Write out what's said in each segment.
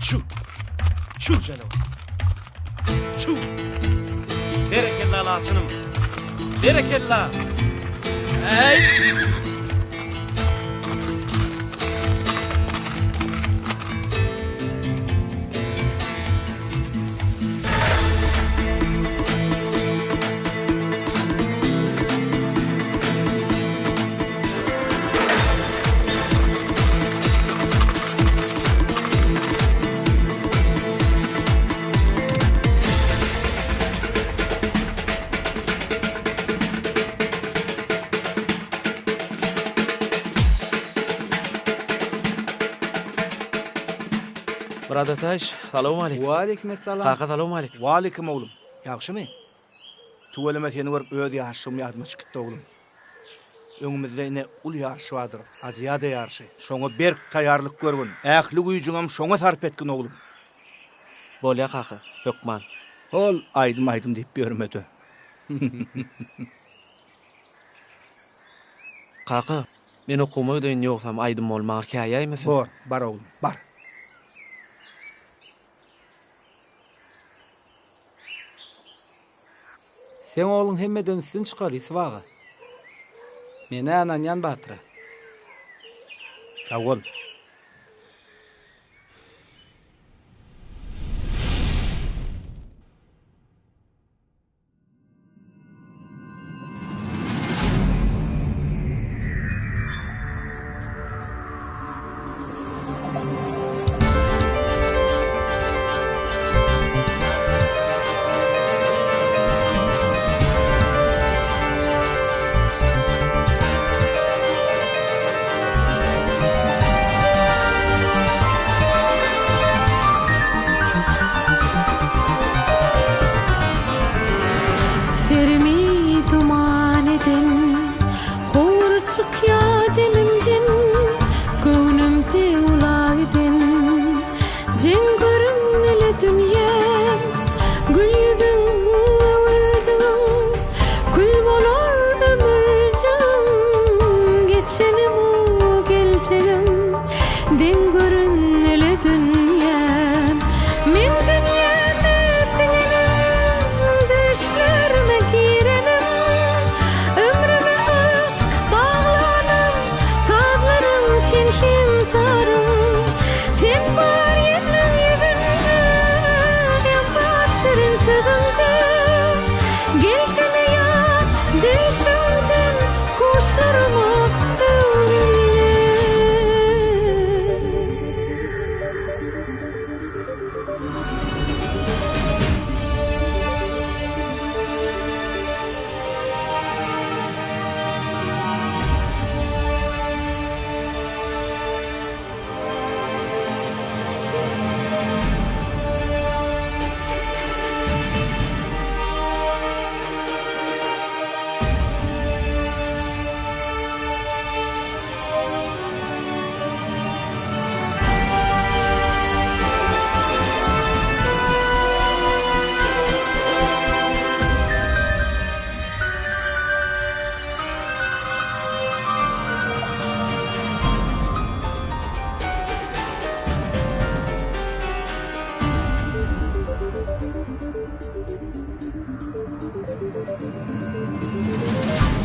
Çüw. Çüw janawar. Çüw. Berekella laçynym. Berekella. Äý. Myrat Ataýewiç, salowmaleýkim. Waleýkim essalam. Kaka salowmaleýkim. Waleýkim oglum. Ýagşymy? Tüweleme seni görüp öz ýaşlygym ýadyma düşüp gitdi oglum. Öňümizde ine uly ýaryş bardyr, Aziada ýaryşy. Şoňa berk taýýarlyk görgün. Ähli güýjüňem şoňa sarp etgin oglum. Bolýa kaka, hökman. Hol aýdym aýdym diýip ýörmede. Kaka, men okuwyma gideýin ýogsam aýdym bol maňa käýäýmesin. Bor, bar oglum, bar. Seň ogluň hemmeden üstün çykar, Ýusup aga. Men-ä ynanýan Batyra. Sag bol. Serimi duman eden Howur çykýa demimden Göwnümde ula giden Jeň görünmeli dünýäm Gül ýüzüň öwürdügiň Kül bolar ömürjigim Geçenim-u geljegim Deň görünmeli dünýäm Meň dünýäme siňenim Düşlerime girenim Ömrüme yşk baglanym Sazlarym sen hem tarym Sen bar ýerleň ýüzünde Hem bar şirin sözüňde Gelsene ýar düýşümden Huşlaryma öwrüldi.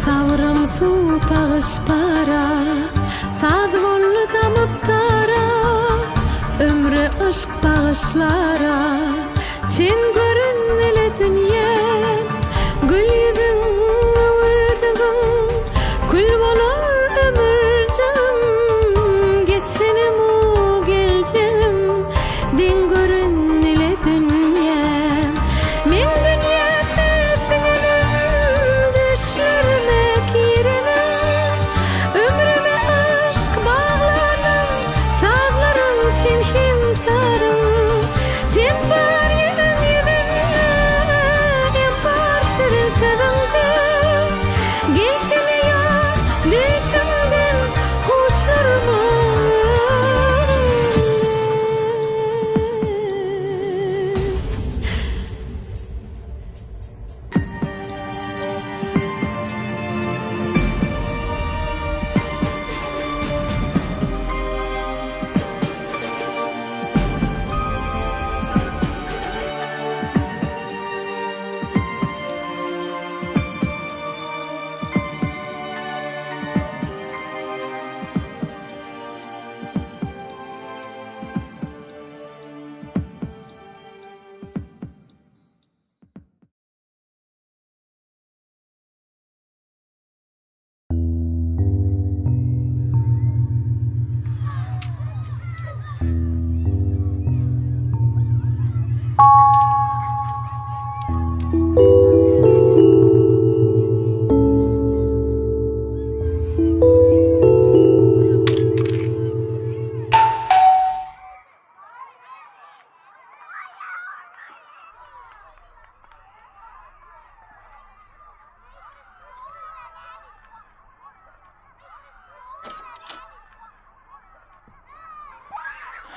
Sabrym suw pagyş para, Saz boldy damyp dara, Ömre yşk bagyşlara. Çen görünmeli dünýäm, Gül ýüzüň öwürdügiň, Kül bolar ömürjigim, Geçenim-u geljegim, Deň görünmeli dünýäm. Meň dünýäme siňenim, Düşlerime girenim, Ömrüme yşk baglanym, Sazlarym sen hem tarym. Sen bar ýeriň ýüzünde.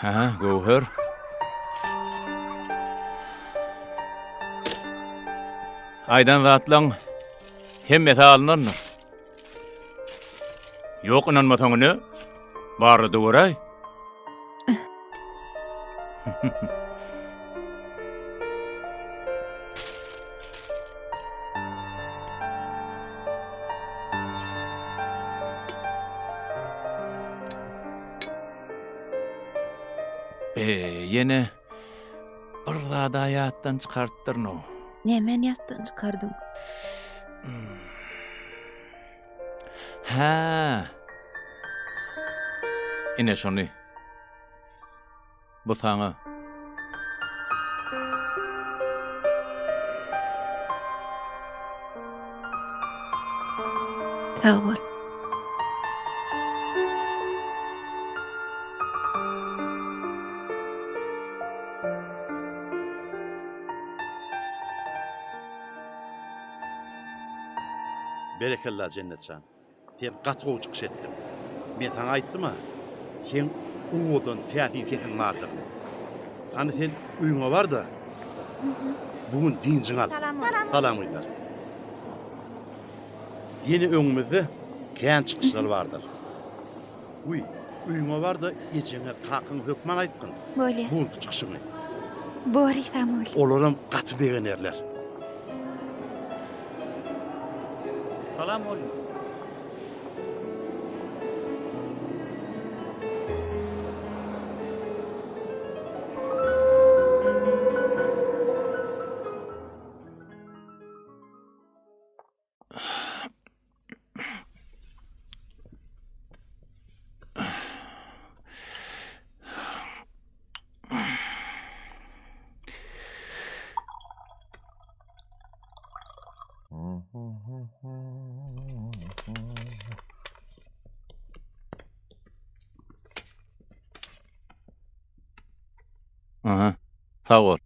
Hä, Göwher. Aýdan zatlaň hemmesi alynandyr. Ýok ynanmasaň ine, barla-da göräý. Be, ýene bir zada ýatdan çykarypdyryn-ow. Nämäni ýatdan çykardyň? Hä. Ine şony. Bu saňa. Sag bol. Berekella Jennet jan. Sen gaty gowy çykyş etdiň. Men saňa aýtdym-a, seň owadan, täsin sesiň bardygyny. Hany sen öýüňe bar-da, bu gün dynjyňy al. Salam gyzlar. Ýene öňümizde kän çykyşlar bardyr. Wiý, öýüňe bar-da, ejeňe, kakaňa hökman aýtgyn. Bolýa. Bu günki çykyşyňy. Bor, Isa mugallym. Olaram gaty begenerler. Salam mugallym. Aha, sag bol.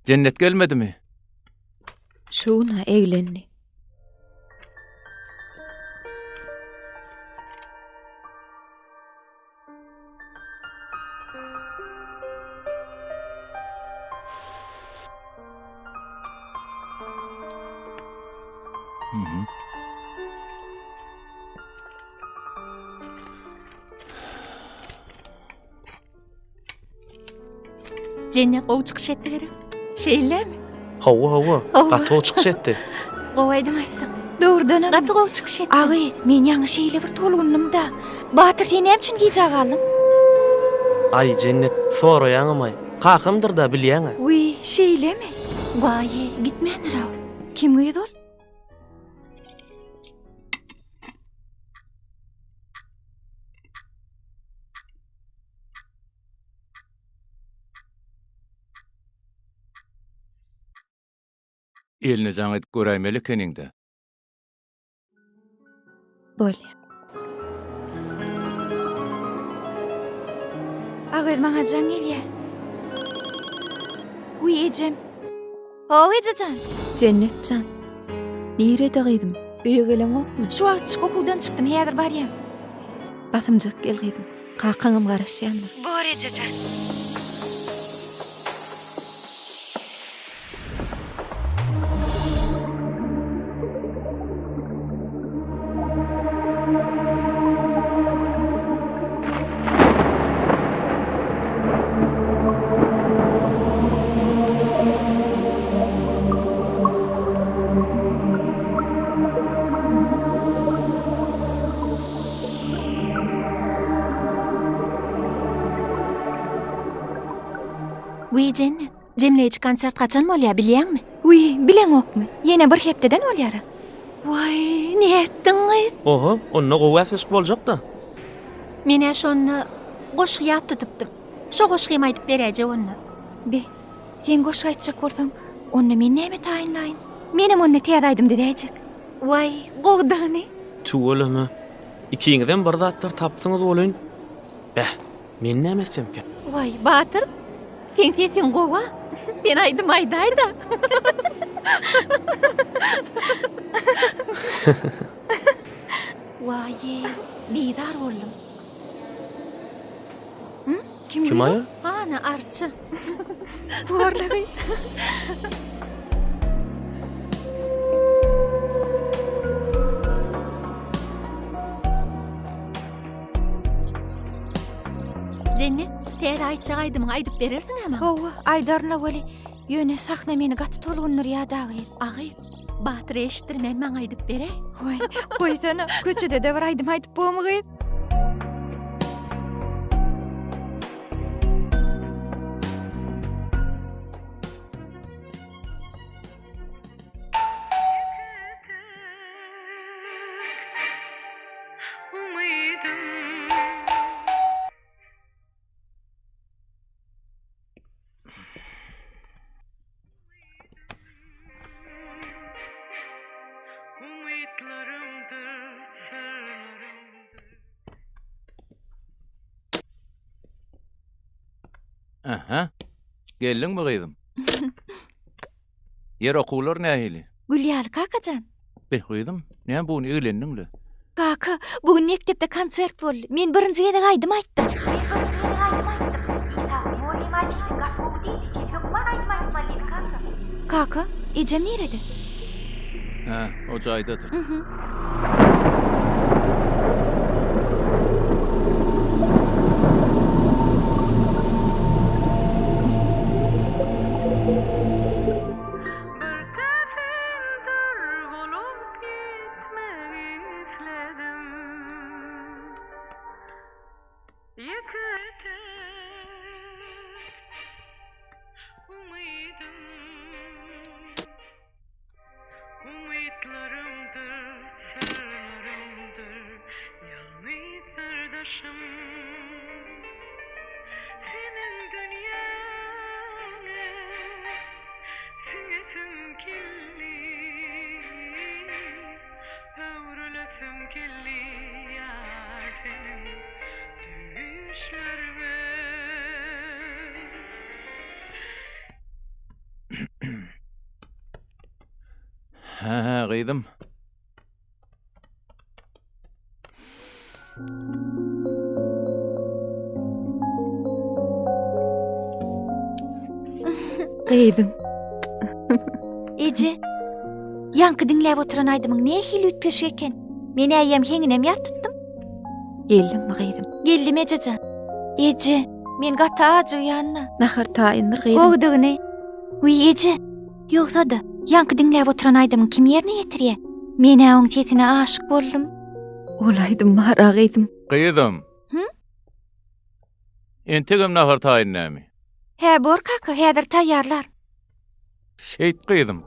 Jennet gelmedimi? Şu gün-ä eglendi. Mhm. Jennet gowy çykyş etdi gerek. Şeýlemi? Hawa, hawa. Gaty gowy çykyş etdi. Gowy aýdym aýtdyň. Dogrudanam. Gaty gowy çykyş etdiň. Agyz, men ýaňy şeýle bir tolgundym-da. Batyr, sen näme üçin gijä galdyň? Aý, Jennet, soraýaňam-aý. Kakamdyr-da, bilýäň-ä. Wiý, şeýlemi? Waý, gitmändir-ä ol. Kim gyz ol? Eline jaň edip göräýmeli ekeniň-dä. Bolýa. Agyz maňa jaň gelýä. Wiý ejem. Haw ejejan. Jennet jan. Nirede gyzym? Öýe geleňokmy? Şu wagtjyk okuwdan çykdym, häzir barýan. Basymjak gel gyzym. Kakaňam garaşýandyr. Bor ejejan. Wiý Jennet, jemleýji konsert haçan bolýar bilýäňmi? Wiý, bileňokmy? Ýene bir hepdeden bolýar-a. Waý, nätdiň gyz? Oho, onda gowy bäsleşik boljak-da. Men-ä şonda goşgy ýat tutypdym. Şo goşgymy aýdyp beräýjek onda. Be, sen goşgy aýtjak bolsaň, onda men näme taýynlaýyn? Menem onda täze aýdym düzäýjek. Waý, gowudygyny. Tüweleme. Ikiňizem bir zatlar tapsyňyz welin, beh, men näme etsemkä? Waý, Batyr, seň sesiň gowy-a. Sen aýdym aýdaý-da. Waý-eý, bizar boldum. Kim Kim aýal? Ana Arça. Borlagy. Jennet, täze aýtjak aýdymyňy aýdyp berersiň-ä maňa? Hawa, aýdaryn-la weli, ýöne sahna meni gaty tolgundyrýar dagy. Agy, Batyr eşitdirmän maňa aýdyp beräý. Waý, goýsana, köçede-de bir aýdym aýdyp bormy gyz? Aha. Geldiňmi gyzym? Ýer okuwlar nähili? Gül ýaly kakajan. Be gyzym, näme bu gün eglendiň-le? Kaka, bu gün mekdepde konsert boldy. Men birinji gezek aýdym aýtdym. Men birinji gezek aýdym aýtdym. Isaguly mugallym-a sesiň gaty gowy diýdi. Sen hökman aýdym aýtmaly diýdi, kaka. Kaka, ejem nirede? Hä, o jaýdadyr. Mhm. Bir täsin dür bolup gitmek isledim. Ýeke-täk umydym. Umytlarymdyr, syrlarymdyr, ýalňyz syrdaşym. Seniň dünýäňe siňesim geldi, Öwrülesim geldi ýar seniň düýşleriňe. Hä, gyzym. Gyzym. Eje, ýaňky diňläp oturan aýdymyň nähili üýtgeşik eken. Men eýýäm heňinem ýat tutdum. Geldiňmi gyzym? Geldim ejejan. Eje, men gaty ajygýan-da. Nahar taýyndyr gyzym. Gowudygyny. Wiý eje, ýogsa-da, ýaňky diňläp oturan aýdymyň kim ýerine ýetirýä? Men-ä oň sesine aşyk boldum. Ol aýdym bar-a gyzym. Gyzym. Hü? Entegem nahar taýyn dämi? Hä, bor kaka, häzir taýýarlar. Şeýt gyzym.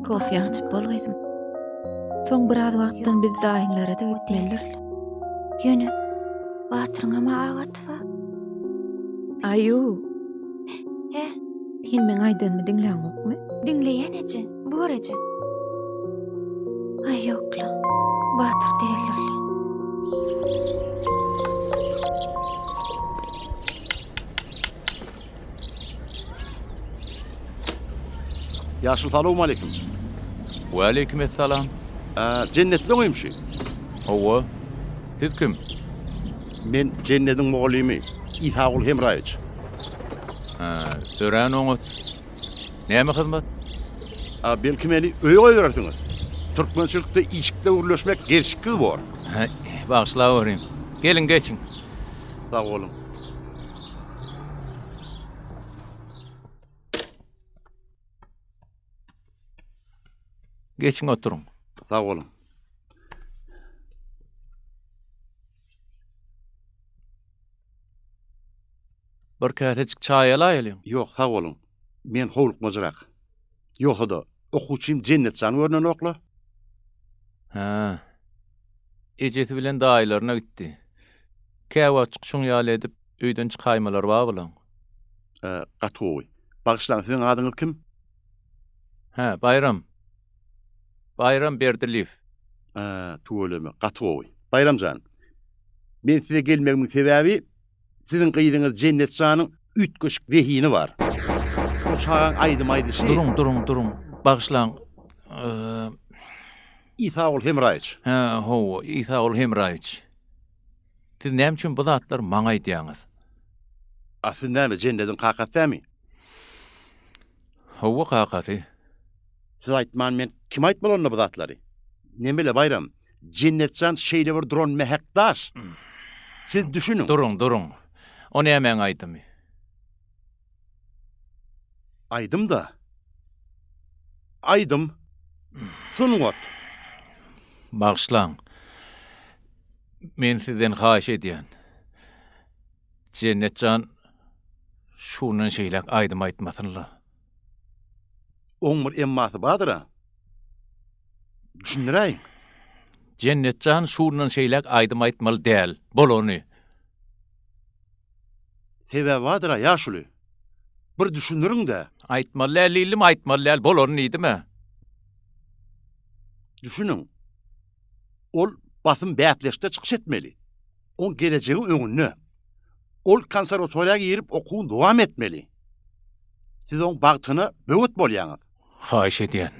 Kofýaňy içip bol gyzym. Soň biraz wagtdan biz daýyňlara-da gitmelidiris. Ýöne Batyryňam-a ak aty bar. Aýu. Hä? Sen meň aýdanymy diňläňokmy? Diňleýän eje, bor eje. Aý ýok-la, Batyr däldir-le. Ýaşuly salowmaleýkim. Waleýkim essalam. Jennetli goýumşy. Hawa. Siz kim? Men Jennediň mugallymy Isagul Hemraýewiç. Hä, örän oňat. Näme hyzmat? A belki meni öýe goýberersiňiz? Türkmençilikde işikde gürleşmek gelşiksiz bor. Hä, bagyşlaweriň. Geliň, geçiň. Sag boluň. Geçiň oturyň. Sag boluň. Bir käsejik çaý alaýalyň. Ýok, sag boluň. Men howlukmajyrak. Ýogsa-da, okuwçym Jennetjan görnenok-la. Hä. Ejesi bilen daýylaryna gitdi. Käwagtjyk şuň ýaly edip öýden çykaýmalary bar bulaň. Gaty gowy. Bagyşlaň, siziň adyňyz kim? Hä, Baýram. Baýram Berdiliýew. Hä, tüweleme, gaty gowy. Baýram jan, men size gelmegimiň sebäbi, siziň gyzyňyz Jennet janyň üýtgeşik zehini bar. O çagaň aýdym aýdyşy. Duruň, duruň, duruň. Bagyşlaň. Isagul Hemraýewiç. Hä, hawa, Isagul Hemraýewiç. Siz näme üçin bu zatlary maňa aýdýaňyz? A siz näme, Jennediň kakasy dämi? Hawa, kakasy. Siz aýtman men kime aýtmaly onda bu zatlary? Nemele Baýram, Jennetjan şeýle bir duran mähek daş. Siz düşüniň. Duruň, duruň. O nämäň aýdymy? Aýdym-da. Aýdym. Sungat. Bagyşlaň. Men sizden haýyş edýän. Jennet jan şundan şeýläk aýdym aýtmasyn-la. Oň bir emmasy bardyr-a. Düşündiräýiň. Jennet jan şundan şeýläk aýdym aýtmaly däl. Bolany. Sebäbi bardyr-a, ýaşuly. Bir düşündiriň-dä. Aýtmaly däl diýdim, aýtmaly däl, bolany diýdim-ä. Düşüniň. Ol basym bäsleşikde çykyş etmeli. Oň gelejegi öňünde. Ol konserwatoriýa girip okuwyny dowam etmeli. Siz oň bagtyna böwet bolýaňyz. Haýyş edýän.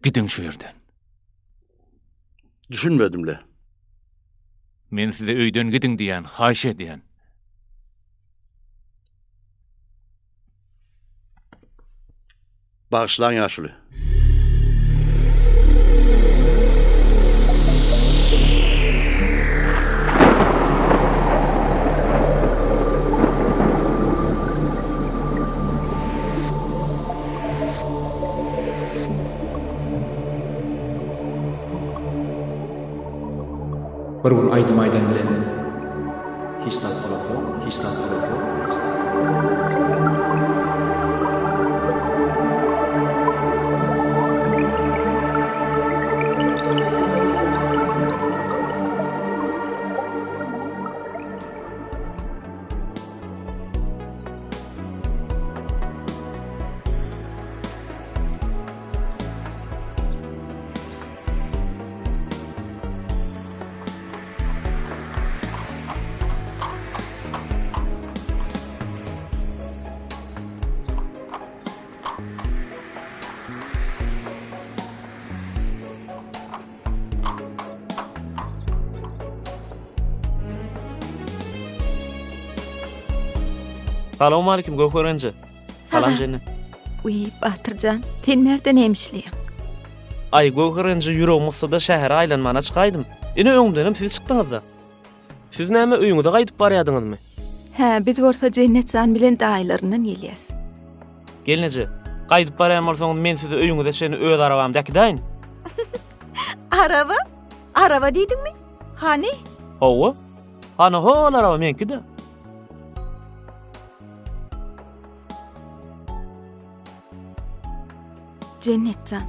Gidiň şu ýerden. Düşünmedim-le. Men size öýden gidiň diýýän, haýyş edýän. Bagyşlaň ýaşuly. Bir gün aýdym aýdan bilen hiç zat bolasy ýok, hiç zat bolasy ýok, hiç zat. Salowmalikim Göwher enje. Salam Jennet. Uý, Batyrjan, sen bärde näme işleýäň? Aý, Göwher enje ýüregim gysdy-da şähere aýlanmana çykaýdym. Ine öňümdenem siz çykdyňyz-da. Siz näme öýüňize gaýdyp barýadyňyzmy? Hä, biz bolsa Jennet jan bilen daýylaryndan gelýäs. Gelneje, gaýdyp barýan bolsaňyz men sizi öýüňize çenli öz arabamda äkidäýin. Araba? Araba diýdiňmi? Hany? Hawa. Hany hol araba meňki-de. Jennet jan,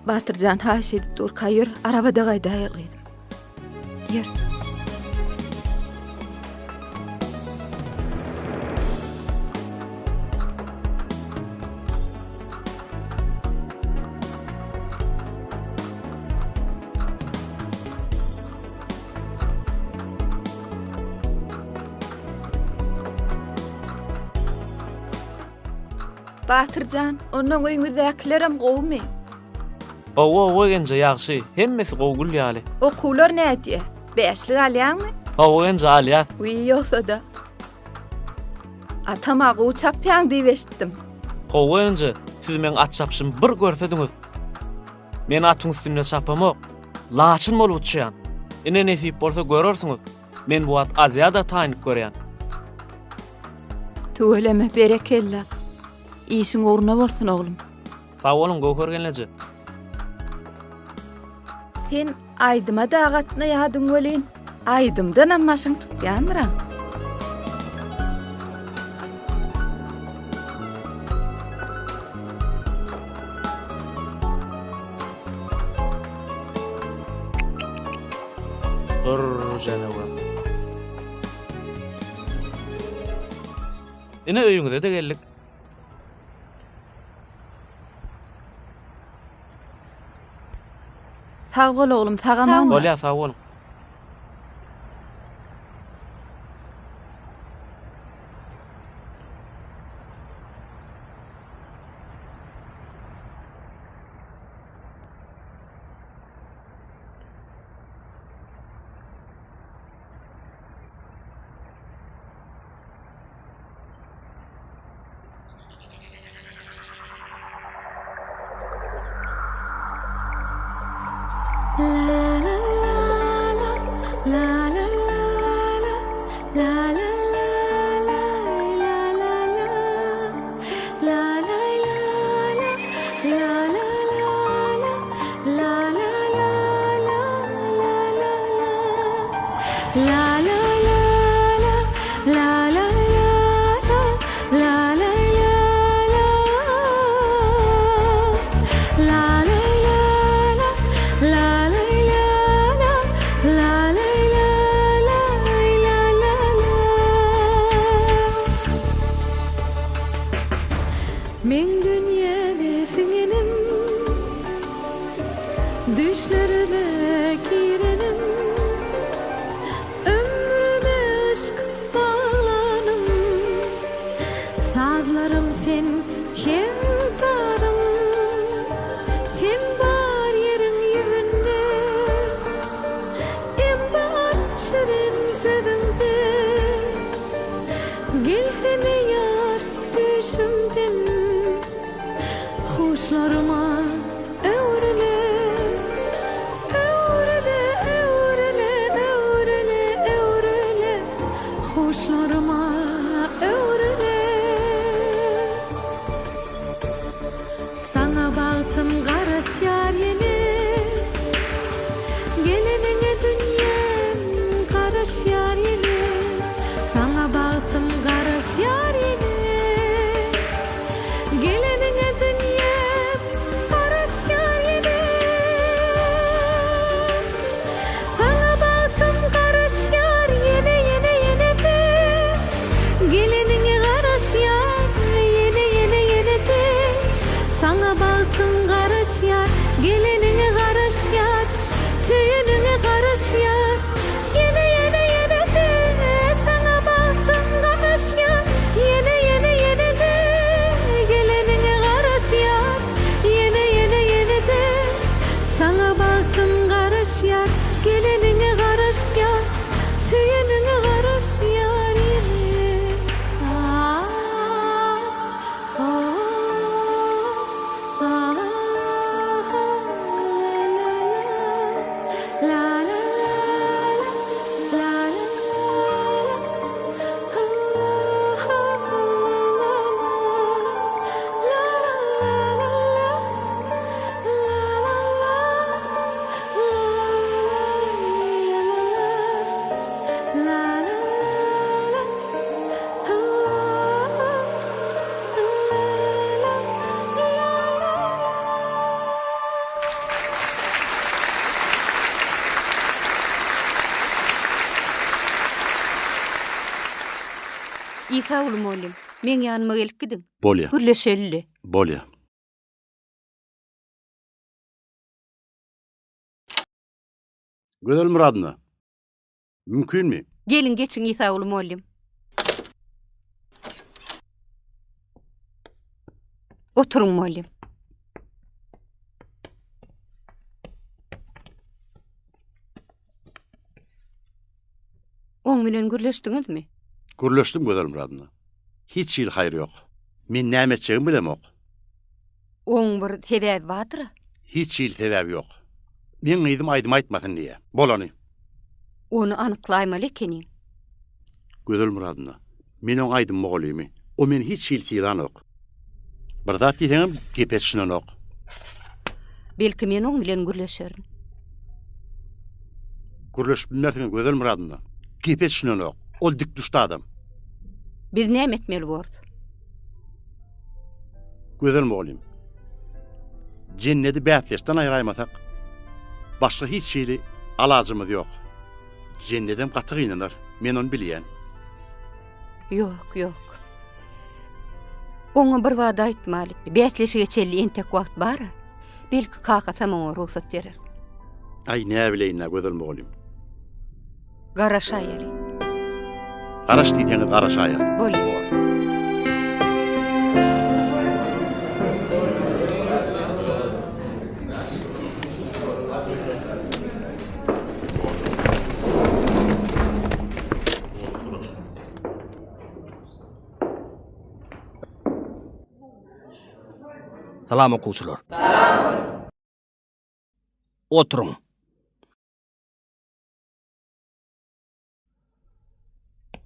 Batyr jan haýyş edip durka ýör, arabada gaýdaýaly gyzym. Ýör. Batyr jan, onnoň öýüňizdäkilerem gowumy? Hawa, hawa genje, ýagşy. Hemmesi gowy gül ýaly. Okuwlar nädýä? Bäşlik alýaňmy? Hawa genje, alýas. Wiý, ýogsa-da. Atama gowy çapýaň diýip eşitdim. Hawa genje, siz meň at çapyşymy bir görsediňiz. Men atyň üstünde çapamok. Laçyn bolup uçýan. Ine nesip bolsa görersiňiz. Men bu wagt Aziada taýynlyk görýän. Tüweleme, berekella. Işiň ugruna bolsun, oglum. Sag boluň, Göwher gelneje. Sen aýdyma-da gatnaýadyň welin, aýdymdanam başyň çykýandyr-a. Bir janawar. Ine öýüňize-de geldik. Sag bol oglum, sag aman bol. Bolýar, sag boluň. Meň dünýäme siňenim, Düýşlerime girenim, Ömrüme yşk baglanym, Sazlarym sen hem tarym, Sen bar ýeriň ýüzünde, Em bar şirin sözüňde. Gelsene ýar düýşümden, Huşlaryma öwrüle, Öwrüle, öwrüle, öwrüle, öwrüle, Huşlaryma öwrüle. Saňa bagtym garaşýar ýene, Geleniňe dünýäm garaşýar ýene, Saňa bagtym garaşýar ýene, Geleniňe dünýäm garaşýar ýene. Saňa bagtym garaşýar ýene, ýene, ýene-de, Geleniňe garaşýar ýene, ýene, ýene-de, Saňa bagtym garaşýar, geleniňe garaşýar, Söýeniňe garaşýar ýene, ýene, ýene-de, Saňa bagtym garaşýar ýene, ýene, ýene-de, Geleniňe garaşýar ýene, ýene, ýene-de, Saňa bagtym garaşýar, geleniňe garaşýar, Söýeniňe garaşýar ýene. Isaguly mugallym, meň ýanyma gelip gidiň. Bolýa. Gürleşeli-le. Bolýa. Gözel Myradowna, mümkinmi? Geliň, geçiň, Isaguly mugallym. Oturyň, mugallym. Oň bilen gürleşdiňizmi? Gürleşdim, Gözel Myradowna. Hiç hili haýyr ýok. Men näme etjegimi bilemok. Oň bir sebäbi bardyr-a? Hiç hili sebäbi ýok. Meň gyzym aýdym aýtmasyn diýýär. Bolany. Ony anyklaýmaly ekeniň. Gözel Myradowna, men oň aýdym mugallymy. O meni hiç hili sylanok. Bir zat diýseňem gepe düşünenok. Belki men oň bilen gürleşerin. Gürleşip bilmersiňiz Gözel Myradowna. Gepe düşünenok. Ol dik-duşdy adam. Biz näme etmeli borus? Gözel mugallym. Jennedi bäsdeşden aýraýmasak, başga hiç hili alajymyz ýok. Jennedem gaty gynanar, men ony bilýän. Ýok, ýok. Oňa bir wada aýtmaly. Bäsleşige çenli entek wagt bar-a. Belki kakasam oňa rugsat berer. Aý, näbileýin-dä, Gözel mugallym. Garaşaýaly. Garaş diýseňiz garaşaýarys. Bolýar. Salam okuwçylar. Salam. Oturyň.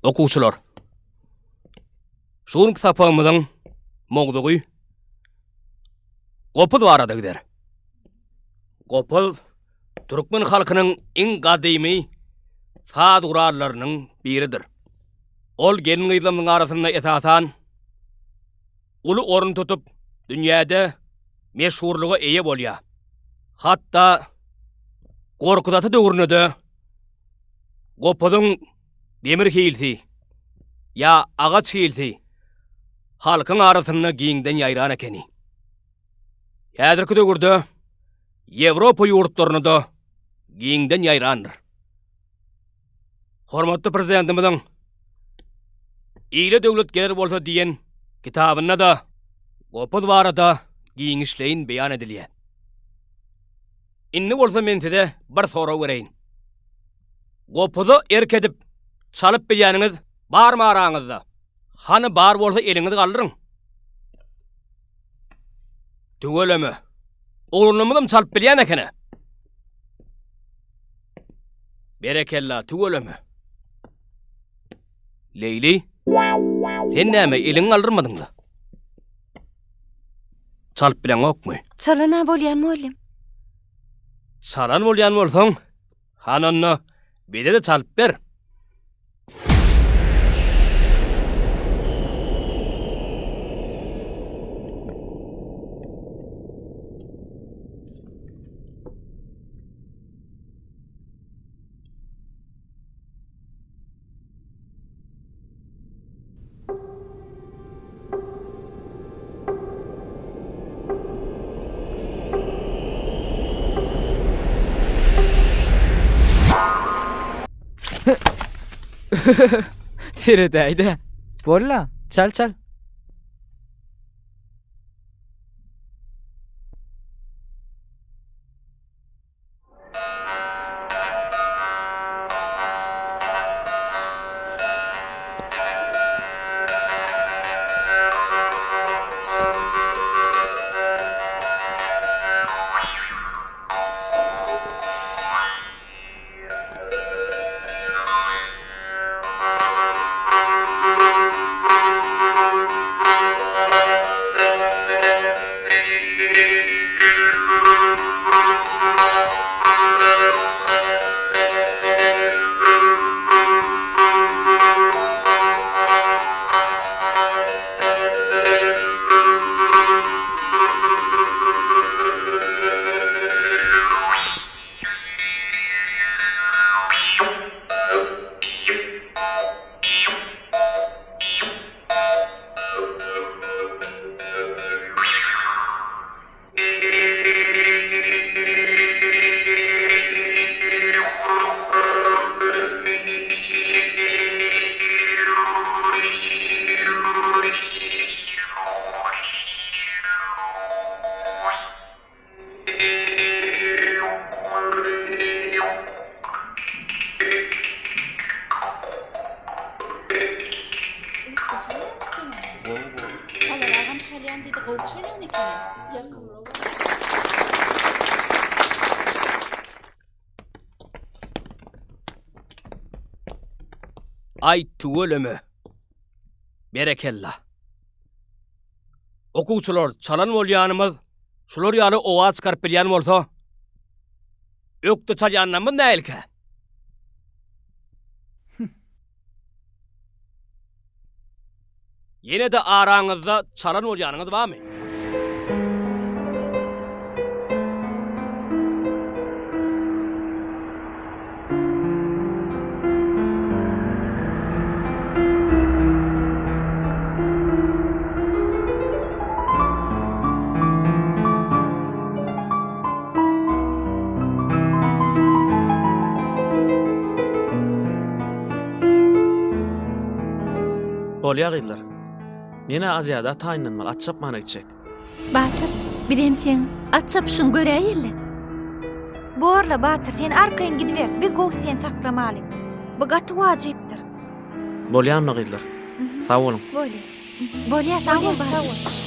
Okuwçylar. Şu günki sapagymyzyň mowzugy gopuz barada gider. Gopuz türkmen halkynyň iň gadymy saz gurallarynyň biridir. Ol gelin-gyzlarymyzyň arasynda esasan uly orun tutup, dünýäde meşhurlyga eýe bolýar. Hatda Gorkut ata döwründe-de gopuzyň demir hilsi ýa agaç hilsi halkyň arasynda giňden ýaýran ekeni. Häzirki döwürde Ýewropa ýurtlarynda-da giňden ýaýrandyr. Hormatly Prezidentimiziň Ile döwlet geler bolsa diýen kitabynda-da gopuz barada giňişleýin beýan edilýär. Indi bolsa men size bir sorag bereýin. Gopuza erk edip, çalyp bilýäniňiz barmy araňyzda? Hany bar bolsa eliňizi galdyryň. Tüweleme. Oglanlarymyzam çalyp bilýän eken-ä. Berekella, tüweleme. Leýli, sen näme eliňi galdyrmadyň-da? Çalyp bileňokmy? Çalan-a bolýan, mugallym. Çalan bolýan bolsaň, hany onda bize-de çalyp ber. Seredäýdä. Bolla, çal çal. Aý tüweleme. Berekella. Okuwçylar çalan bolýanymyz şular ýaly owaz çykaryp bilýän bolsa, ökde çalýanlarymyz näilkä? Ýene-de araňyzda çalan bolýanyňyz barmy? Bolýa gyzlar. Men-ä Aziada taýynlanmaly, at çapmana gitjek. Batyr, bizem seň at çapyşyňy göräýeli. Borla, Batyr, sen arkaýyn gidiber, biz gowusy seni saklamaly. Bu gaty wajypdyr. Bolýa onda gyzlar. Sag boluň. Bolýa. Bolýa, sag bol, Batyr.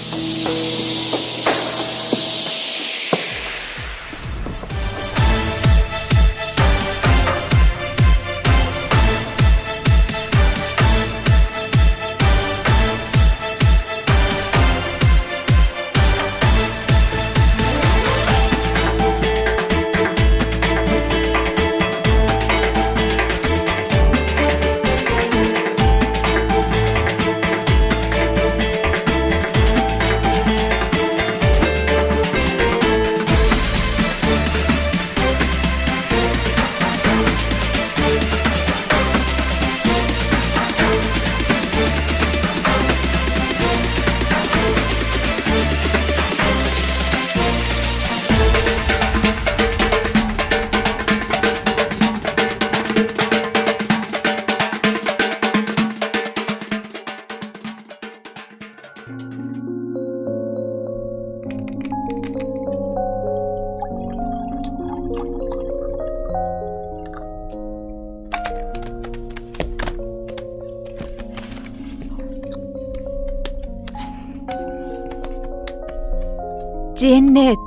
Jennet.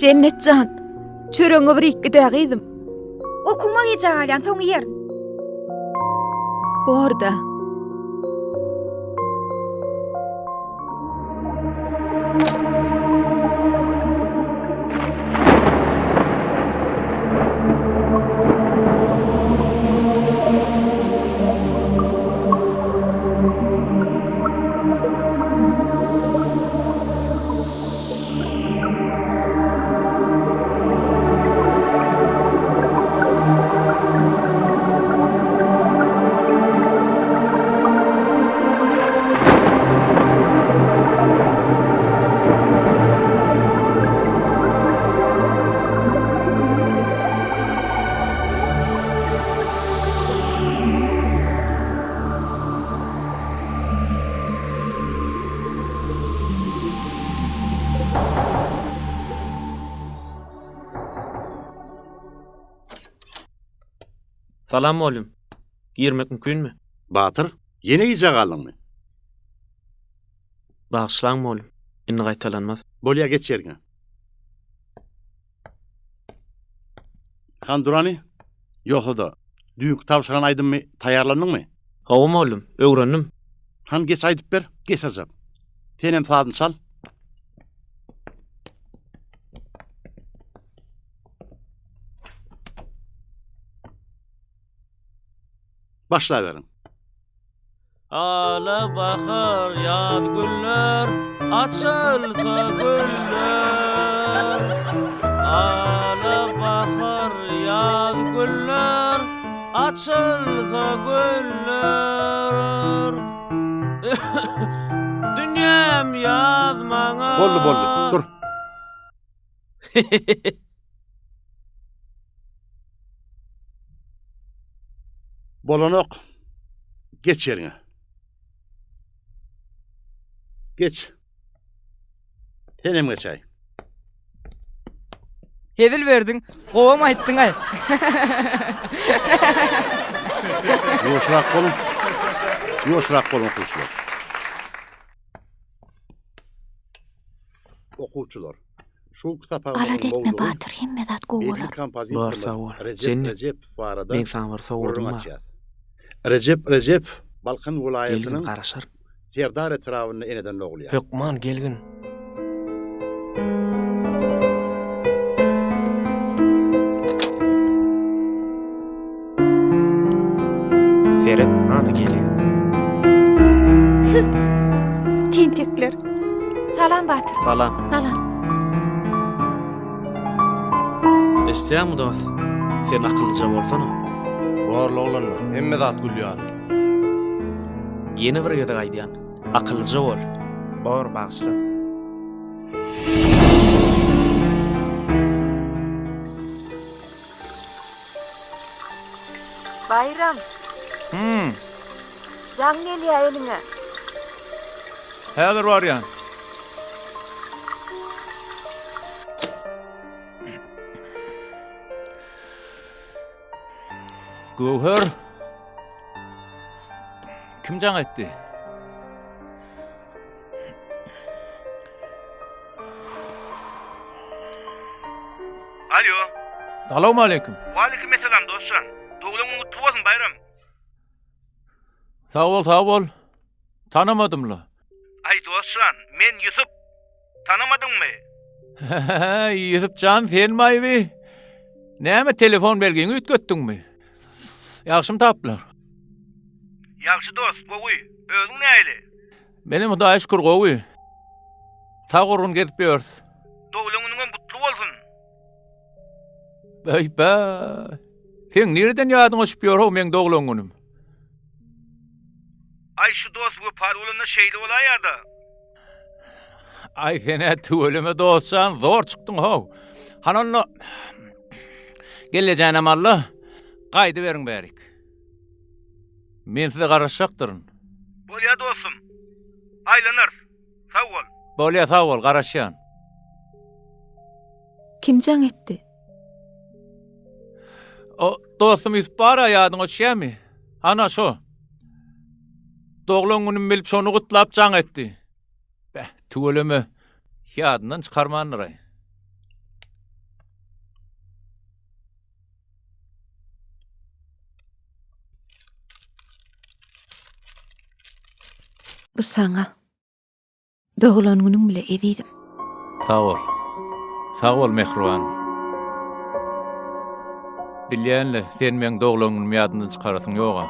Jennet jan, çöregiňi bir iýip gidä gyzym. Okuwyma gijä galýan, soň iýerin. Borda. Salam mugallym. Girmek mümkinmi? Batyr, ýene gijä galdyňmy? Bagyşlaň mugallym. Indi gaýtalanmaz. Bolýa geç ýeriňe. Han Durany, ýogsa-da, düýnki tabşyran aýdymymy taýýarlandyňmy? Hawa mugallym, öwrendim. Han geç aýdyp ber, geç ajap. Senem sazyny çal. Başlaberiň. Ala bahar ýaz güller açylsa güller Ala bahar ýaz güller açylsa güller Dünýäm ýaz maňa Boldy boldy dur. Bolanok. Geç ýeriňe. Geç. Senem geçäý. Hezil berdiň, gowam aýtdyň-aý. Ýuwaşrak boluň. Ýuwaşrak boluň okuwçylar. Okuwçylar. Şu günki sapagymyzyň Alada etme mowzugy Batyr hemme zat gowy belli bolar. Bor kompozitorymyz sag bol. Rejep Jennet, Rejepow barada meň saňa bir sowgadym gürrüň bar. açýas. Rejep Rejepow Balkan Gelgin welaýatynyň garaşaryn. Serdar etrabynda eneden dogulýar. Hökman gelgin. Seret, ana gelýär. Tentekler. Salam Batyr. Salam. Salam. Eşitýäňmi dost? Sen akyllyja bolsana. Borly oglanlar, hemme zat gül ýaly. Ýene bir gezek aýdýan, akyllyja bol. Bor, bagyşla. Baýram. Hum. Jaň gelýä eliňe. Häzir barýan. Göwher. Kim jaň etdi? Alo. Salowmaleýkim. Waleýkim essalam dostjan. Doglan günüň gutly bolsun Baýram. Sag bol, sag bol. Tanamadym-la. Aý dostjan, men Ýusup. Tanamadyňmy? Ýusup jan, senmi-aý bi? Näme telefon belgiňi üýtgetdiňmi? Ýagşymy taplar? Ýagşy dost, gowy. Özüň nähili? Menem Hudaýa şükür gowy. Sag gurgun gezip ýörüs. Doglan günüňem gutly bolsun. Äý-bä. Seň nireden ýadyňa düşüp ýör-how meň doglan günüm? Aý şu dost wepaly bolanda şeýle bolaýýa-da. Aý sen-ä tüweleme dostjan zor çykdyň how. Hany onda gellejanem al-da gaýdyberiň bärik. Men size garaşjakdyryn. Bolýa dostum. Aýlanarys. Sag bol. Bolýa sag bol garaşýan. Kim jaň etdi? O dostum Ýusup bar-a ýadyňa düşýämi? Ana şo. Doglan günüm bilip şony gutlap jaň etdi. Beh, tüweleme, ýadyndan çykarmandyr-aý. Bu saňa. Doglan günüň bile ezizim. Sag bol. Sag bol mähriban. Bilýän-le, sen meň doglan günümi ýadyndan çykarasyň ýog-a.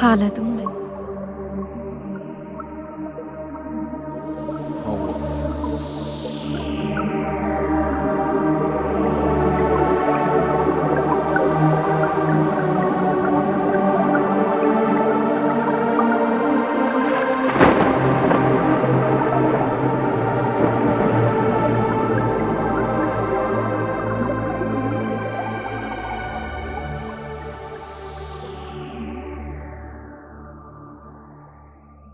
Haladyňmy?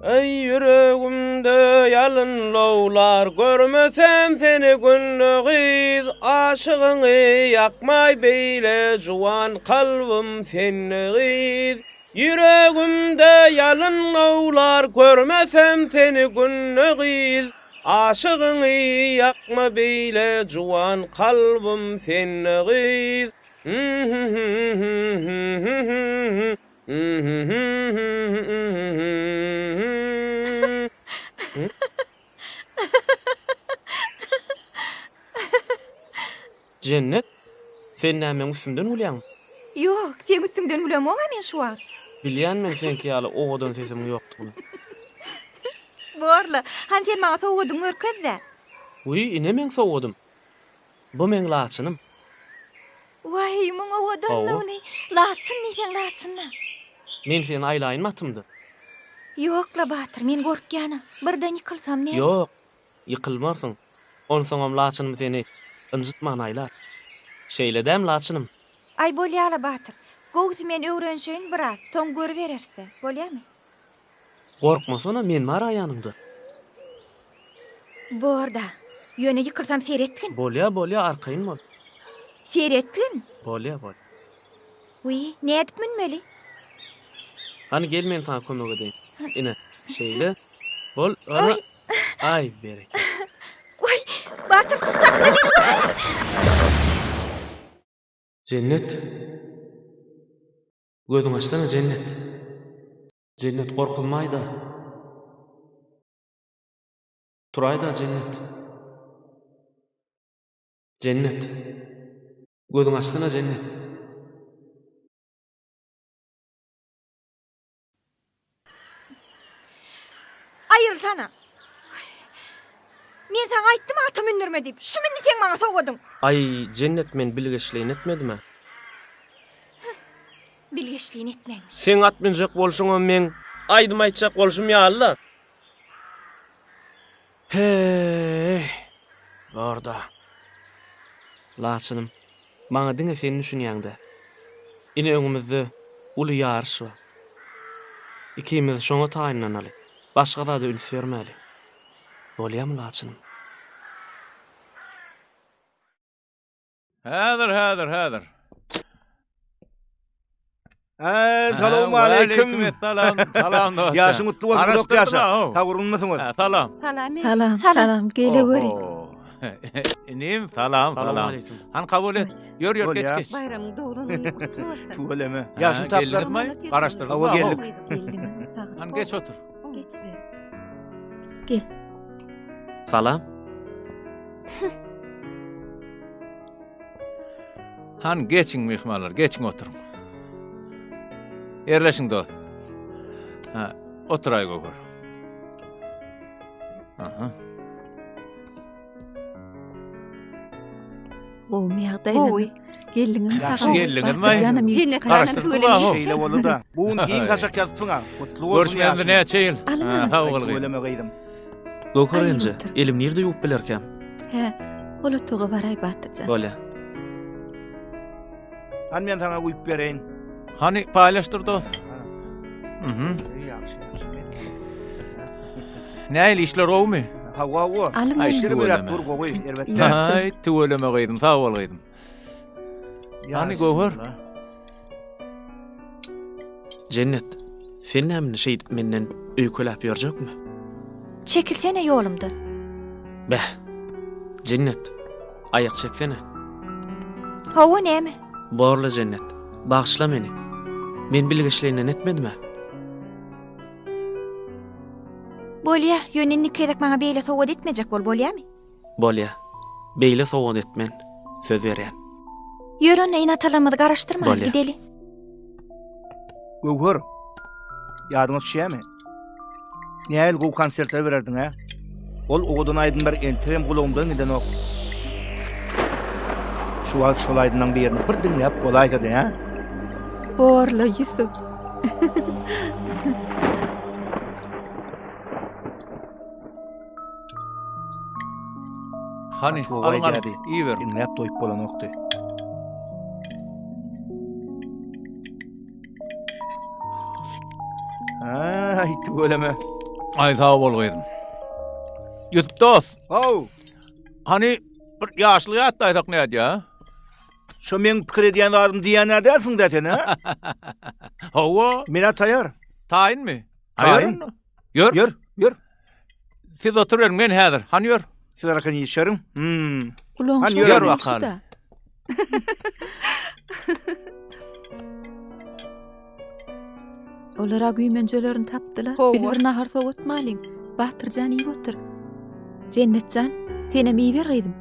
Eý ýüregimde ýalyn lowlar Görmesem seni günde gyz Aşygyňy ýakmaý beýle Juwan kalbym sende gyz Ýüregimde ýalyn lowlar Görmesem seni günde gyz Aşygyňy ýakma beýle Juwan kalbym sende gyz Jennet, sen näme meň üstümden gülýäň? Ýok, seň üstüňden gülemog-a men şu wagt. Bilýän men seňki ýaly owadan sesimiň ýokdugyny. Borla, hany sen maňa sowgadyňy görkez-dä. Wiý, ine meň sowgadym. Bu meň laçynym. Waý, muň owadanlygyny! Laçyn diýseň laçyn-da. Men seni aýlaýynmy atymda? Ýok-la, Batyr, men gorkýan-a. Birden ýykylsam näme? Ýok, ýykylmarsyň. Onsoňam laçynym seni ynjytman aýlar. Şeýle dämi Laçynym? Aý bolýala Batyr. Gowusy men öwrenşeýin biraz, soň görübereris-dä. Bolýamy? Gorkmasana, men bar-a ýanyňda. Bor-da. Ýöne ýykylsam seretgin. Bolýa, bolýa, arkaýyn bol. Seretgin. Bolýa, bolýa. Wiý, nädip münmeli? Hany gel men saňa kömek edeýin. Ine, şeýle. Bol, ana. Aý, berekella. Waý, Batyr, sakla meni! Jennet. Gözüňi açsana, Jennet. Jennet, gorkuzmaý-da. Turaý-da, Jennet. Jennet. Gözüňi açsana, Jennet. Aýrylsana. Men saňa aýtdym ata mündürme diýip. Şumy indi seň maňa sowgadyň? Aý, Jennet, men bilgeşleýin etmedim-ä. Bilgeşleýin etmemiş. Seň at münjek bolşuňam meň aýdym aýtjak bolşum ýaly-la. He-eý, bor-da. Laçynym, maňa diňe sen düşünýäň-dä. Ine öňümizde uly ýaryş bar. Ikimiz şoňa taýynlanaly. Başga zada üns bermäli. Bolýamy, Laçynym? Häzir, häzir, häzir. Hä, salowmaleýkim. Waleýkim essalam. Salam dost. Ýaşyň gutly bolsun, uzak ýaşa. Sag bolunmysyňyz? Salam. Salam. Salam, salam. Geleweri. Inim, salam, salam. Han kabul et. Ýör, ýör, geç, geç. Baýramyň doglan güni gutly bolsun. Tüweleme. Ýaşyň taplar. Garaşdyrdyk. Hawa geldik. Han geç otur. Geçiber. Gel. Salam. Han geçiň myhmanlar, geçiň oturyň. Ýerleşiň dost. Ha, oturaý Göwher. Aha. Gowumy ýagdaýlaryň? Gowy. Geldiňiz sag Ýagşy geldiňizmi? Janym Jennet Garaşdyrdyk aho. Şeýle boldy-da. Bu gün giň saçak ýazypsyň-a. Gutly bolsun Görüşmänimize ýaşyň. näçe ýyl? Alyň, Ha, alyň. sag bol gyzym. Tüweleme gyzym. Göwher Alyň enje, otur. elim nirde ýuwup bilerkäm? Hä, ol otaga baraý Batyrjan. Bolýa. Hany men saňa guýup bereýin. Hany paýlaşdyr dost. Mhm. Ýagşy, ýagşy. Nähili işler gowumy? Hawa, hawa. Alyň Aý, alyň. tüweleme. Dur gowy, erbet däl. Aý, tüweleme gyzym, sag bol gyzym. Hany Göwher? Jennet, sen näme indi şeýdip menden öýkeläp ýörjekmi? Çekilsene ýolumdan. Beh. Jennet, aýak çeksene. Hawa, näme? Borla Jennet, bagyşla meni. Men bilgeşleýinden etmedim-ä. Bolýa, ýöne indiki gezek maňa beýle sowgat etmejek bol, bolýamy? Bolýa. Beýle sowgat etmen, söz berýän. Ýör onda ene-atalarymyzy garaşdyrmaly, Bolýa. gideli. Göwher, ýadyňa düşýärmi? Nähili gowy konsertler bererdiň, hä? Ol owadan aýdymlar entegem gulagymdan gidenok. Şu wagt şol aýdymlaň birini bir diňläp bolaýsady, hä? Borla Ýusup. Hany, Gaty gowy alyň alyň, aýdýardy. iýiberiň. Diňläp doýup bolanokdy. Aý, tüweleme. Aý, sag bol gyzym. Ýusup dost. Haw. Hany, bir ýaşlyk ýatlaýsak nädýä? Şo meň pikir edýän zadym diýýän-ä dälsiň-dä sen, hä? Hawa. Men-ä taýar. Taýynmy? Taýyn. Ýör. Ýör, ýör. Siz oturyberiň, men häzir. Hany ýör. Siz arkan işeriň. Hmm. Gulagyň Hany şol ýör bakalym. Olar-a güýmenjelerini tapdylar. Biz bir nahar sowatmalyň. Batyrjan iýip otur. Jennetjan, senem iýiber gyzym.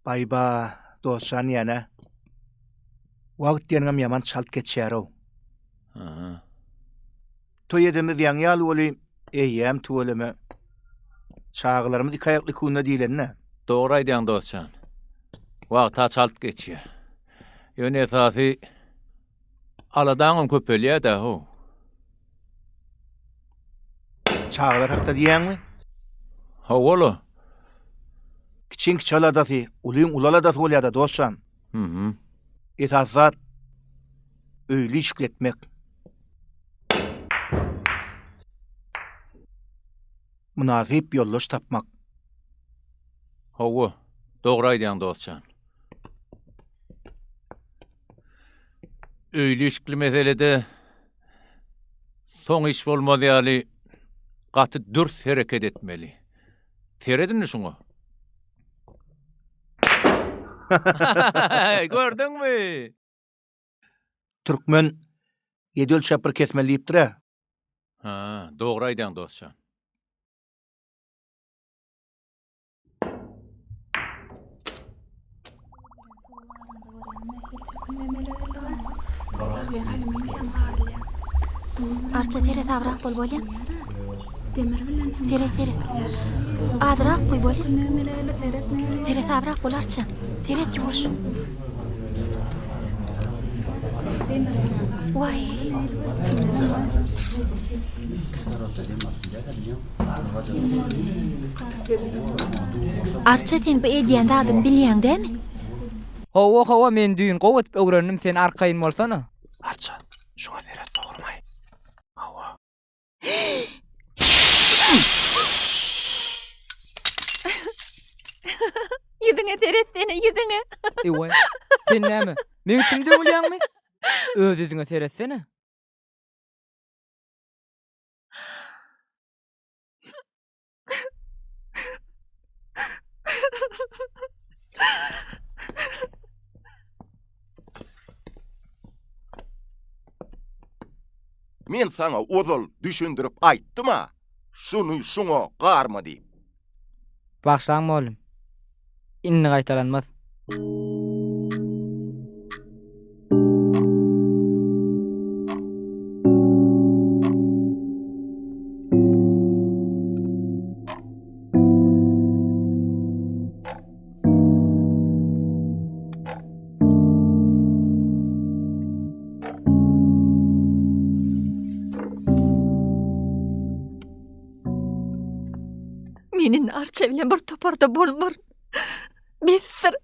Baýba, dostjan diýýän-ä. Wagt diýeniňem ýaman çalt geçýär-ow. Aha. Toý edemiz ýaňy ýaly weli, eýýäm tüweleme. Çagalarymyz iki aýakly künde diýlende. Dogry aýdýaň dost jan. Wagt-a çalt geçýär. Ýöne esasy aladaňam köpelýär-dä how. Çagalar hakda diýýäňmi? Hawa-la. Kiçiň kiçi aladasy, ulyň uly aladasy bolýar-da, dost jan. Hı-hı. Esasy zat öýli işikli etmek. Mynasyp ýoldaş tapmak. Hawa, dogry aýdýaň dost jan. Öýli-işikli meselede soň iş bolmaz ýaly gaty dürs hereket etmeli. Seret indi şuňa. Gördüňmi? Türkmen ýedi ölçäp bir kesmeli diýipdir-ä. Ha, dogry aýdýaň dost jan. Arça seresabrak bol bolýa. Seret seret. Azrak goý bolýa. Seresabrak bol Arça. Seret ýuwaş. Waý. Arça sen bu edýän zadyňy bilýäň dämi? Hawa hawa men düýn gowy edip öwrendim sen arkaýyn bolsana. Arça şuňa seret dogrymaý. Hawa. Ýüzüňe seretsene ýüzüňe. Ewaý sen näme meň üstümde gülýäňmi? Öz ýüzüňe seretsene. Men saňa ozal düşündirip aýtdym-a, şuny şuňa garma diýip. Bagyşlaň mugallym. Indi gaýtalanmaz. Men indi Arça bilen bir toparda bolmaryn. Besdir.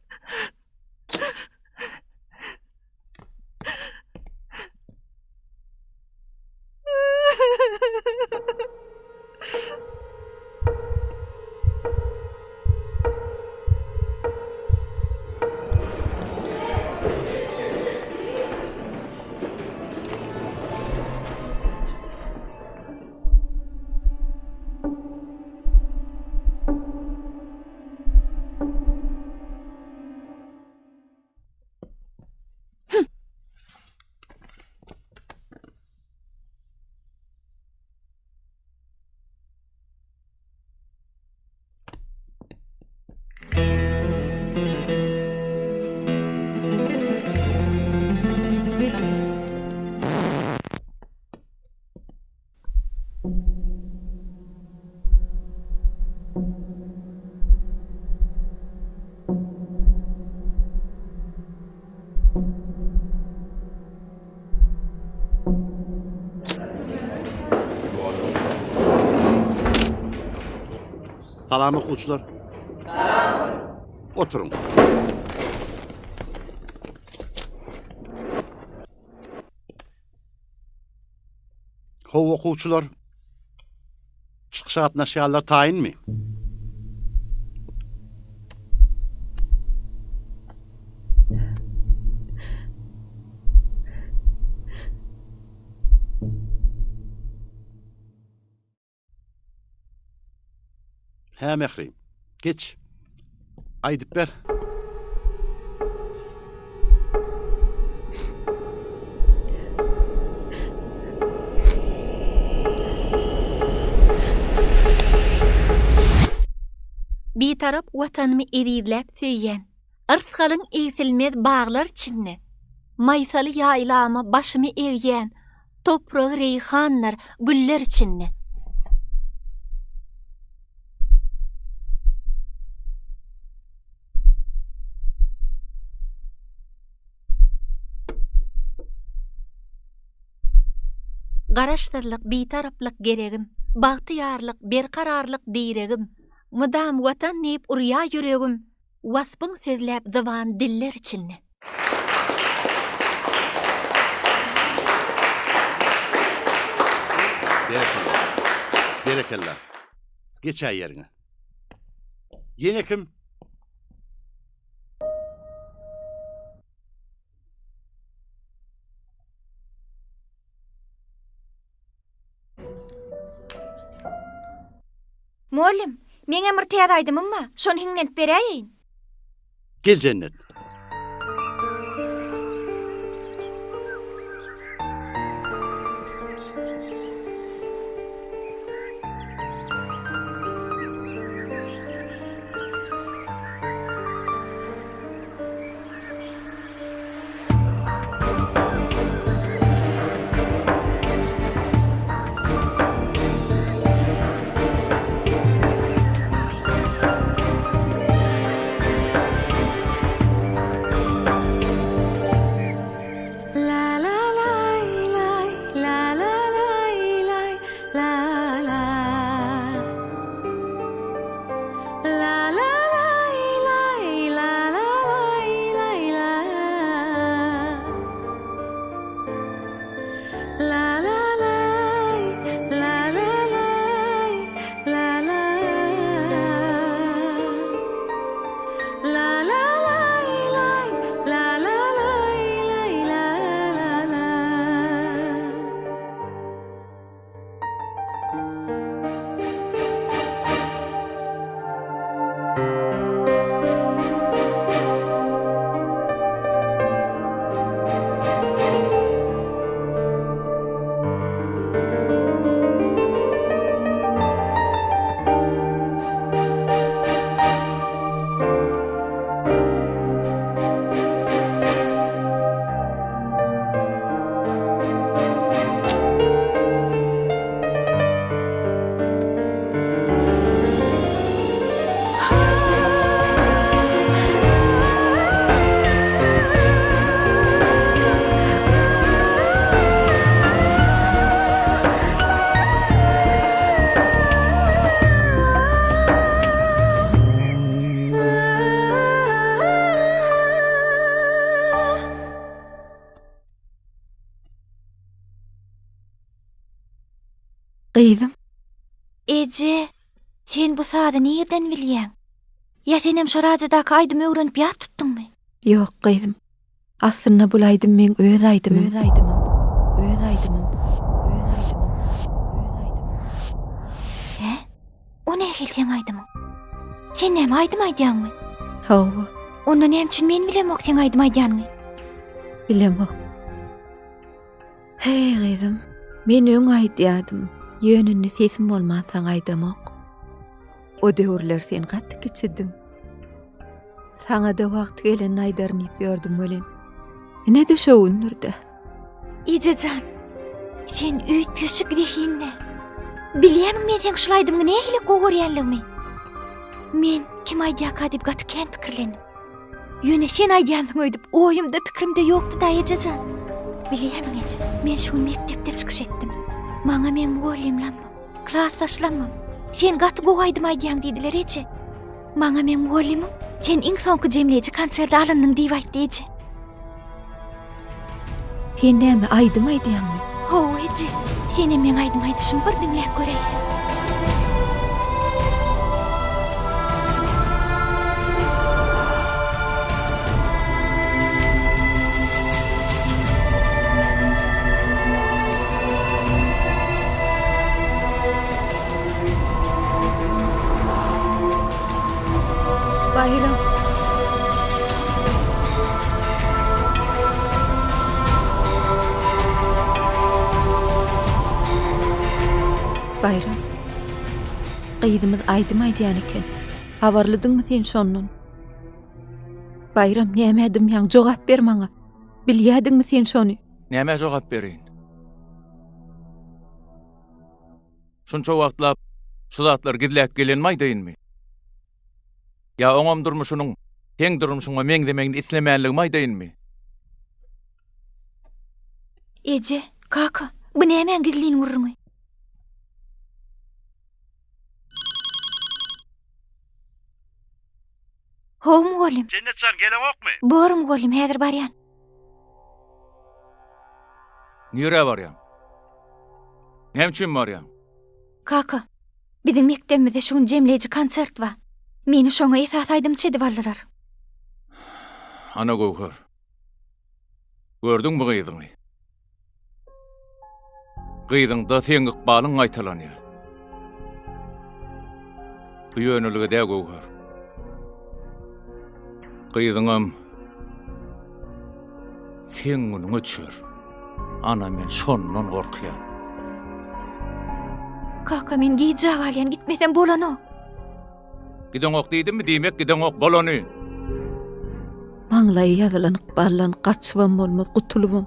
Salam okuwçylar. Salam. Oturyň. How okuwçylar. Çykyşa gatnaşýanlar taýynmy? Hä Mähri, geç. Aýdyp ber. Bitarap Watanymy ezizläp söýýän. Yrsgalyň egsilmez baglar içinde. Maýsaly ýaýlama başymy egýän. Topragy reýhandyr, güller içinde. Garaşsyzlyk, Bitaraplyk geregim, Bagtyýarlyk, berkararlyk diregim, Mydam Watan diýip urýa ýüregim, Waspyň sözläp zyban diller içinde. Berekella. Berekella. Geçäý ýeriňe. Ýene kim? Mugallym, meňem bir täze aýdymym bar, şony hiňlenip beräýeýin. Gel Jennet. Gyzym. Eje, sen bu sazy nirden bilýäň? Ýa senem şo radiadaky aýdymy öwrenip ýat tutduňmy? Ýok, gyzym. Aslynda bul aýdym meň öz aýdymym. Öz aýdymym. Öz aýdymym. Öz aýdymym. Öz aýdymym. Hä? O nähili seň aýdymyň? Sen näme aýdym aýdýaňmy? Hawa. Onda näme üçin men bilemok seň aýdym aýdýanyňy? Bilemok. Heý gyzym, men öň aýdýadym, ýöne indi sesim bolmansoň aýdamok. O döwürler sen gaty kiçidiň. Saňa-da wagty gelende aýdaryn diýip ýördüm welin, ine-de şo gündür-dä. Eje jan, sen üýtgeşik zehinli. Bilýärmiň men seň şul aýdymyňy nähili gowy görýänligimi? Men kim aýdýarka diýip gaty kän pikirlendim. Ýöne sen aýdýansyň öýdüp oýumda pikirimde ýokdy-da eje jan. Bilýärmiň eje, men şu gün mekdepde çykyş etdim. Maňa meň mugallymlamam, klasdaşlamam, sen gaty gowy aýdym aýdýaň diýdiler eje. Maňa meň mugallymym, sen iň soňky jemleýji konserde alyndyň diýip aýtdy eje. Sen näme aýdym aýdýaňmy? Hawa eje, senem meň aýdym aýdyşymy bir diňläp göräýseň. Baýram. Baýram. Gyzymyz aýdym aýdýan eken. Habarlydyňmy sen şondan? Baýram, nämä dymýaň? Jogap ber maňa. Bilýädiňmi sen şony? Nämä jogap bereýin? Şunça wagtlap şu zatlary gizläp gelenimi aýdaýynmy? Ýa oňam durmuşynyň seň durmuşyňa meňzemegini islemänligimi aýdaýynmy? Eje, kaka, Bu nämäň gizlin gürrüňi? How mugallym. Jennet jan geleňokmy? Bor mugallym, häzir barýan. Nirä barýaň? Näme üçin barýaň? Kaka, biziň mekdebimizde şu gün jemleýji konsert bar. Meni şoňa esasy aýdymçy edip aldylar. Ana Göwher. Gördüňmi gyzyňy? Gyzyňda seň ykbalyň gaýtalanýar. Bu ýönelige dä Göwher. Gyzyňam seň günüňe düşer. Ana men şondan gorkýan. Kaka men gijä galýan gitmesem bolanok. Gideňok diýdimmi diýmek gideňok bolany. Maňlaýa ýazylan ykbaldan gaçybam bolmaz, gutulybam.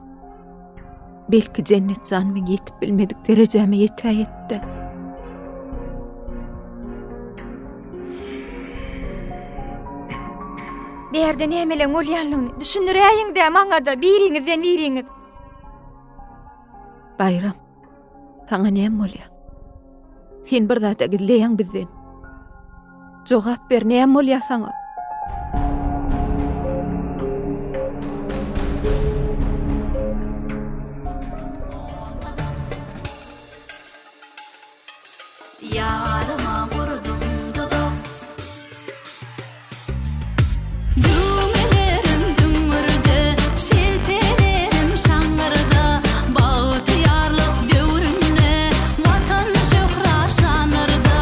Belki Jennet jan meň ýetip bilmedik derejäme ýetäýetdi. Bärde nämeleň bolýanlygyny düşündiräýiň-dä maňa-da biriňizden biriňiz. Baýram. Saňa näme bolýar? Sen bir zada gizleýäň bizden. Jogap ber, näme bolýar saňa? Ýaryma gurdum duzak. Düwmelerim düňňürde, şelpelerim şaňňyrda, Bagtyýarlyk döwründe, Watan şöhrat-şanlarda.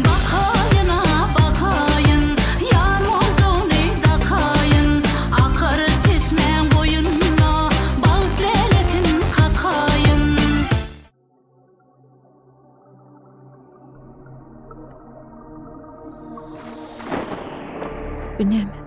Bakaýyn-a, bakaýyn, ýar monjugyny dakaýyn, Akar çeşmäň boýunda, bagt lälesin kakaýyn. Bu näme?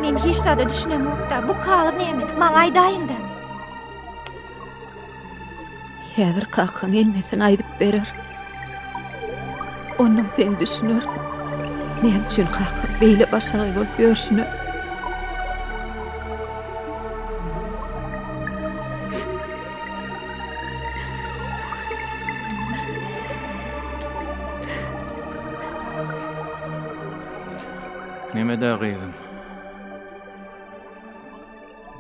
Men hiç zada düşünemok-da. Bu kagyz näme? Maňa aýdaýyň-da. Häzir kakaň hemmesini aýdyp berer. Ondan sen düşünersiň. Näme üçin kakaň beýle başagaý bolup ýörşüne. Neme-dä gyzym?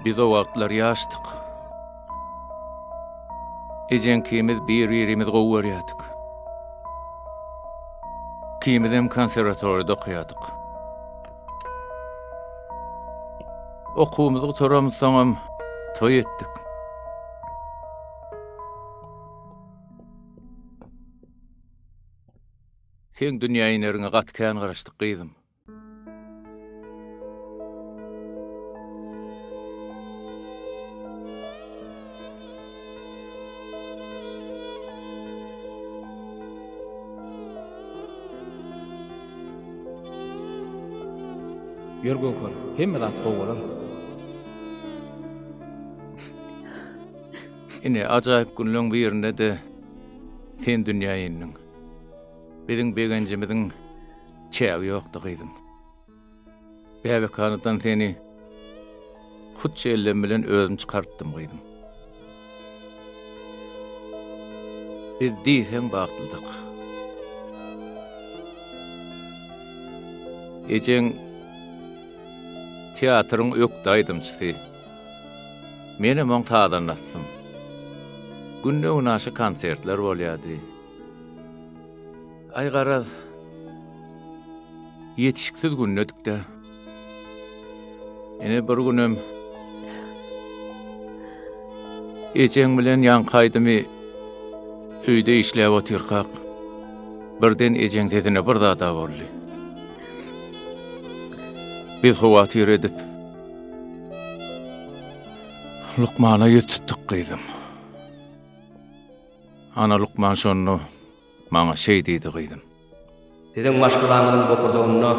Biz o wagtlar ýaşdyk. Ejeňkimiz bir-birimizi gowy görýärdik. Ikimizem konserwatoriýada okaýardyk. Okuwymyzy gutaramyzsoňam toý etdik. Seň dünýä ineriňe gaty kän garaşdyk gyzym. Ýör Göwher, hemme zat gowy bolar. Ine, ajaýyp günleň birinde-de sen dünýä indiň. Biziň begenjimiziň çägi ýokdy, gyzym. Bäbekhanadan seni hut şu ellem bilen özüm çykarypdym, gyzym. Biz diýseň bagtlydyk. Ejeň teatryň ökde aýdymçysy. Menem oň sazandasydym. Günde-günaşa konsertler bolýardy. Aý garaz, ýetişiksiz gündedik-dä. Ine bir günem ejeň bilen ýaňky aýdymy öýde işläp otyrkak, birden ejeň sesine bir zad-a boldy. Biz howatyr edip, lukmana ýüz tutduk gyzym. Ana lukman şonda maňa şeý diýdi gyzym. Siziň maşgalaňyzyň bokurdagynda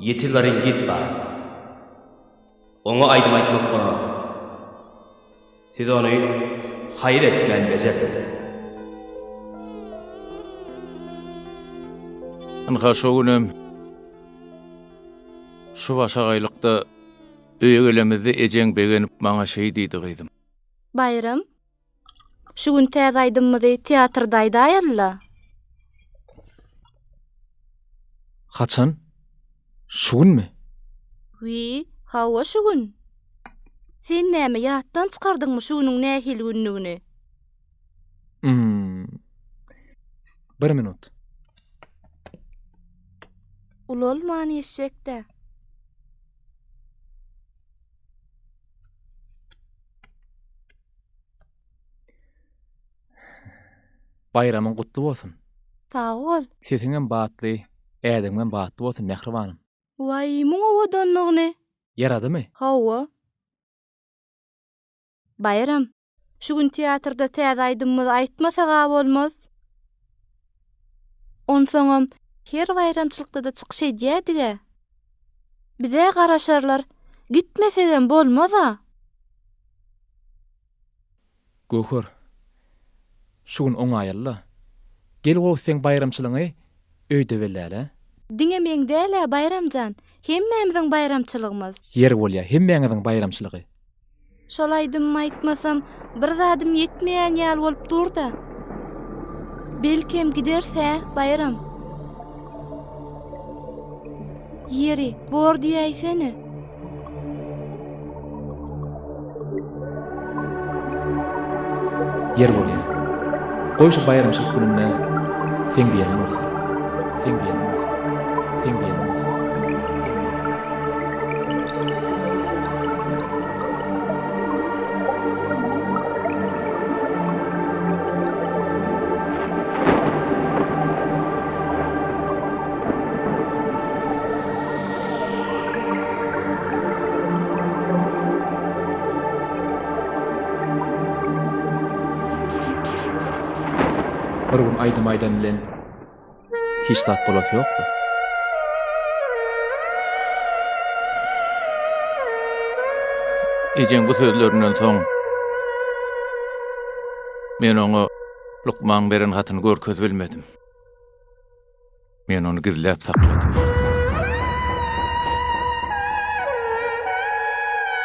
ýiti laringit bar. Oňa aýdym aýtmak bolanok. Siz ony haýyr etmän bejerdiňiz. Ynha şo günem şu başagaýlykda öýe gelemizde ejeň begenip maňa şeý diýdi gyzym. Baýram, şu gün täze aýdymymyzy teatrda aýdaýaly-la. Haçan? Şu günmi? Wiý, hawa şu gün. Sen näme ýatdan çykardyňmy şu günüň nähili günlügini? Hmm. Bir minut. Ulalman geçjek-dä. Baýramyň gutly bolsun. Sag bol. Sesiňem batly, ädimiňem batly bolsun, mähribanym. Waý, muň owadanlygyny. Ýaradymy? Hawa. Baýram, şu gün teatrda täze aýdymymyzy aýtmasag-a bolmaz. Onsoňam her baýramçylykda-da çykyş edýädig-ä. Bize garaşarlar, gitmesegem bolmaz-a. Göwher, şu gün oňaýaly-la. Gel gowusy seň baýramçylygyňy öýde belläli-ä. Diňe meň däl-ä, Baýram jan, hemmämiziň baýramçylygymyz. Ýeri bolýa, hemmäňiziň baýramçylygy. Şol aýdymymy aýtmasam, bir zadym ýetmeýän ýaly bolup dur-da. Belkem gideris, hä, Baýram? Ýeri, bor diýäýsene. Ýer bolýar. Goý şu baýramçylyk gününde seň diýeniň bolsun. Seň diýeniň bolsun. Seň diýeniň bolsun. Seň diýeniň bolsun. Bir gün aýdym aýdan bilen hiç zat bolasy ýokdy. Ejeň bu sözlerinden soň men oňa lukman beren hatyny görkezip bilmedim. Men ony gizläp sakladym.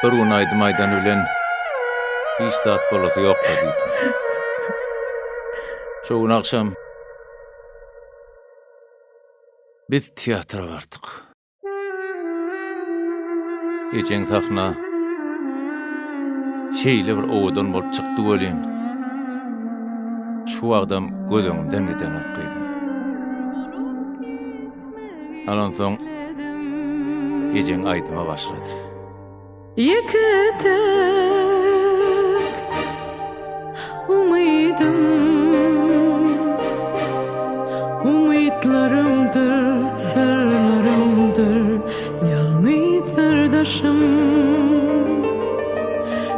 Bir gün aýdym aýdany bilen hiç zat bolasy ýok-la diýdim. Şo gün agşam biz teatra bardyk. Ejeň sahna şeýle bir owadan bolup çykdy welin, şu wagtam göz öňümden gidenok gyzym. Onsoň ejeň aýdyma başlady. Ýeke-täk umydym, Umytlarymdyr, syrlarymdyr, Ýalňyz syrdaşym.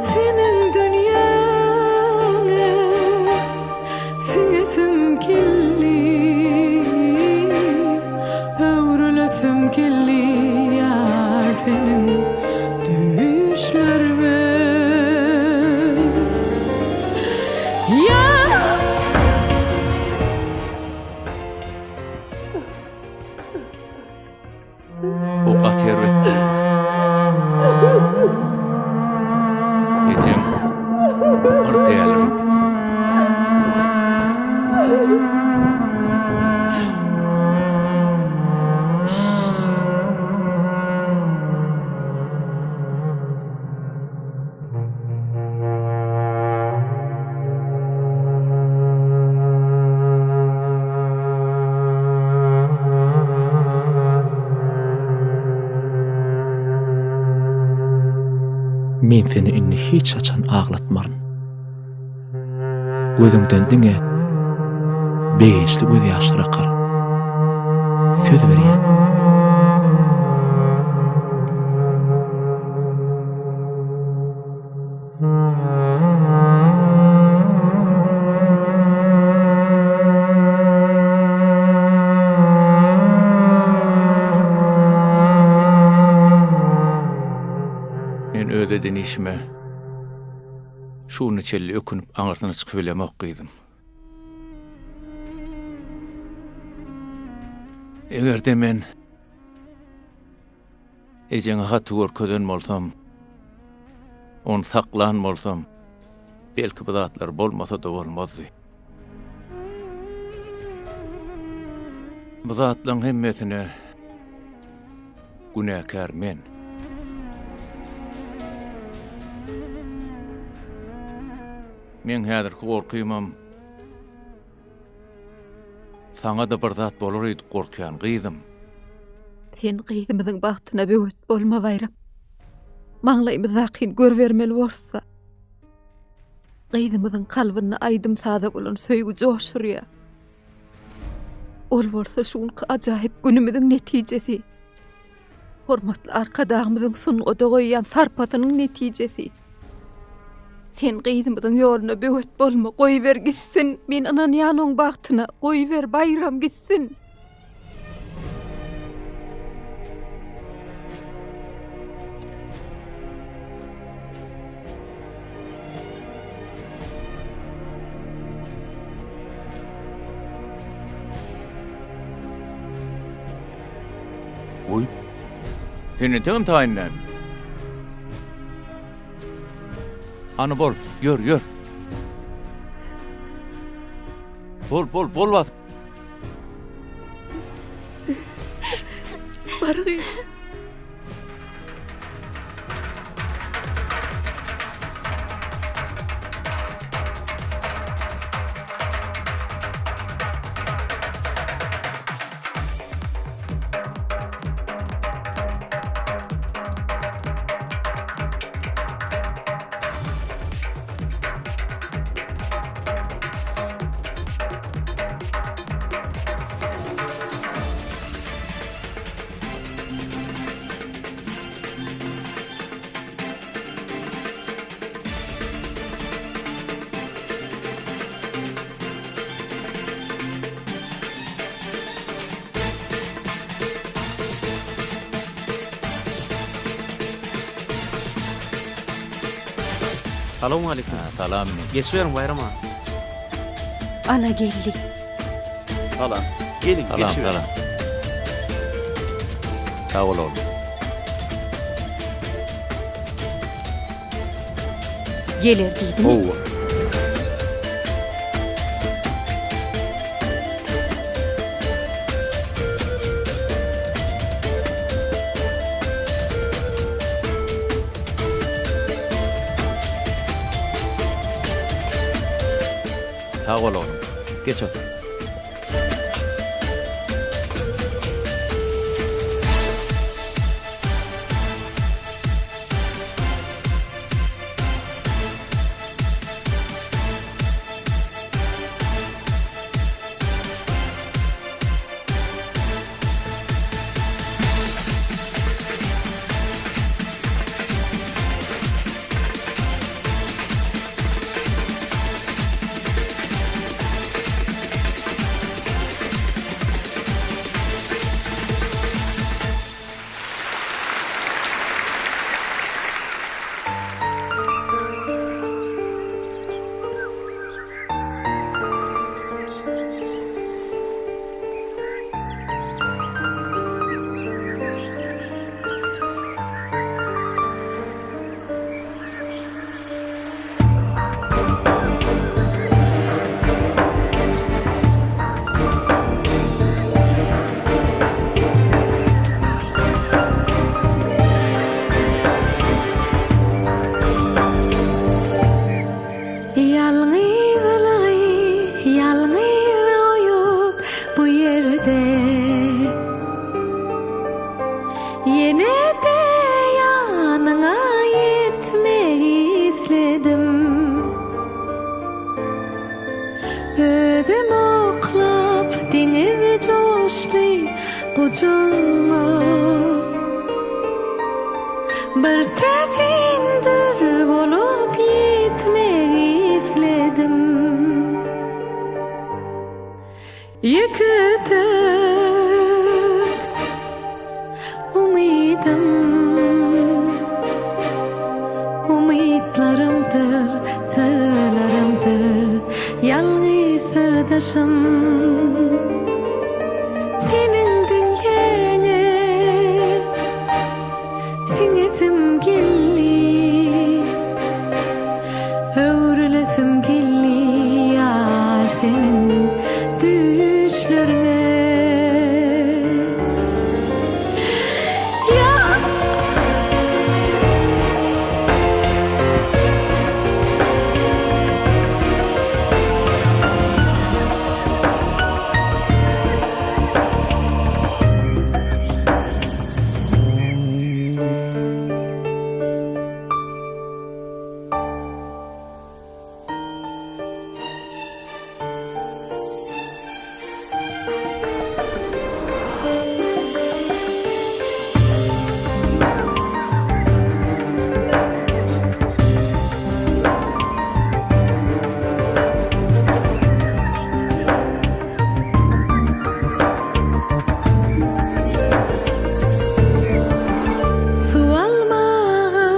Seniň dünýäňe siňesim geldi, Öwrülesim geldi ýar seniň düýşleriňe. Ýar! O gaty erbet boldy. Ejeň bir däliremedi. Men seni indi hiç haçan aglatmaryn. Gözüňden diňe begençli gözýaşlar akar. Söz berýän. etmişime şu güne çenli ökünip aňyrsyna çykybilemok gyzym. Eger-de men ejeňe haty görkezen bolsam, ony saklan bolsam, belki bu zatlar bolmasa-da bolmazdy. Bu zatlaryň hemmesine günäkär men. Meň häzirki gorkymam saňa-da bir zat bolar öýdüp gorkýan, gyzym. Sen gyzymyzyň bagtyna böwet bolma, Baýram. Maňlaýymyzdakyny görübermeli borsa. Gyzymyzyň kalbynda aýdym-saza bolan söýgi joş urýar. Ol bolsa şu günki ajaýyp günümiziň netijesi. Hormatly Arkadagymyzyň sungata goýýan sarpasynyň netijesi. Sen gyzymyzyň ýoluna böwet bolma, goýber gitsin. Men ynanýan oň bagtyna, goýber Baýram gitsin. Goý. Sen entegem taýyn dälmi? Hany bol, ýör, ýör. Bol, bol, bol bas. Bar gyz. Salowmaleýkim. Salam. Geçiberiň Baýram aga. Ana geldi. Salam. Geliň, Salam, geçiberiň. salam. Sag bol oglum. Geler diýdimi? Howwa. Sag bol oglum. Geç otur. Ýalňyzlygy ýalňyz goýup bu ýerde Ýene-de ýanyňa ýetmek isledim. Özüm oklap deňiz joşly gujagyňa. Bir täsin dür bolup ýetmek isledim. Ýeke-täk umydym, umydym. Umytlarymdyr, syrlarymdyr, ýalňyz syrdaşym. Seniň dünýäňe siňesim geldi, Öwrülesim geldi ýar seniň düýşleriňe. Suw almaga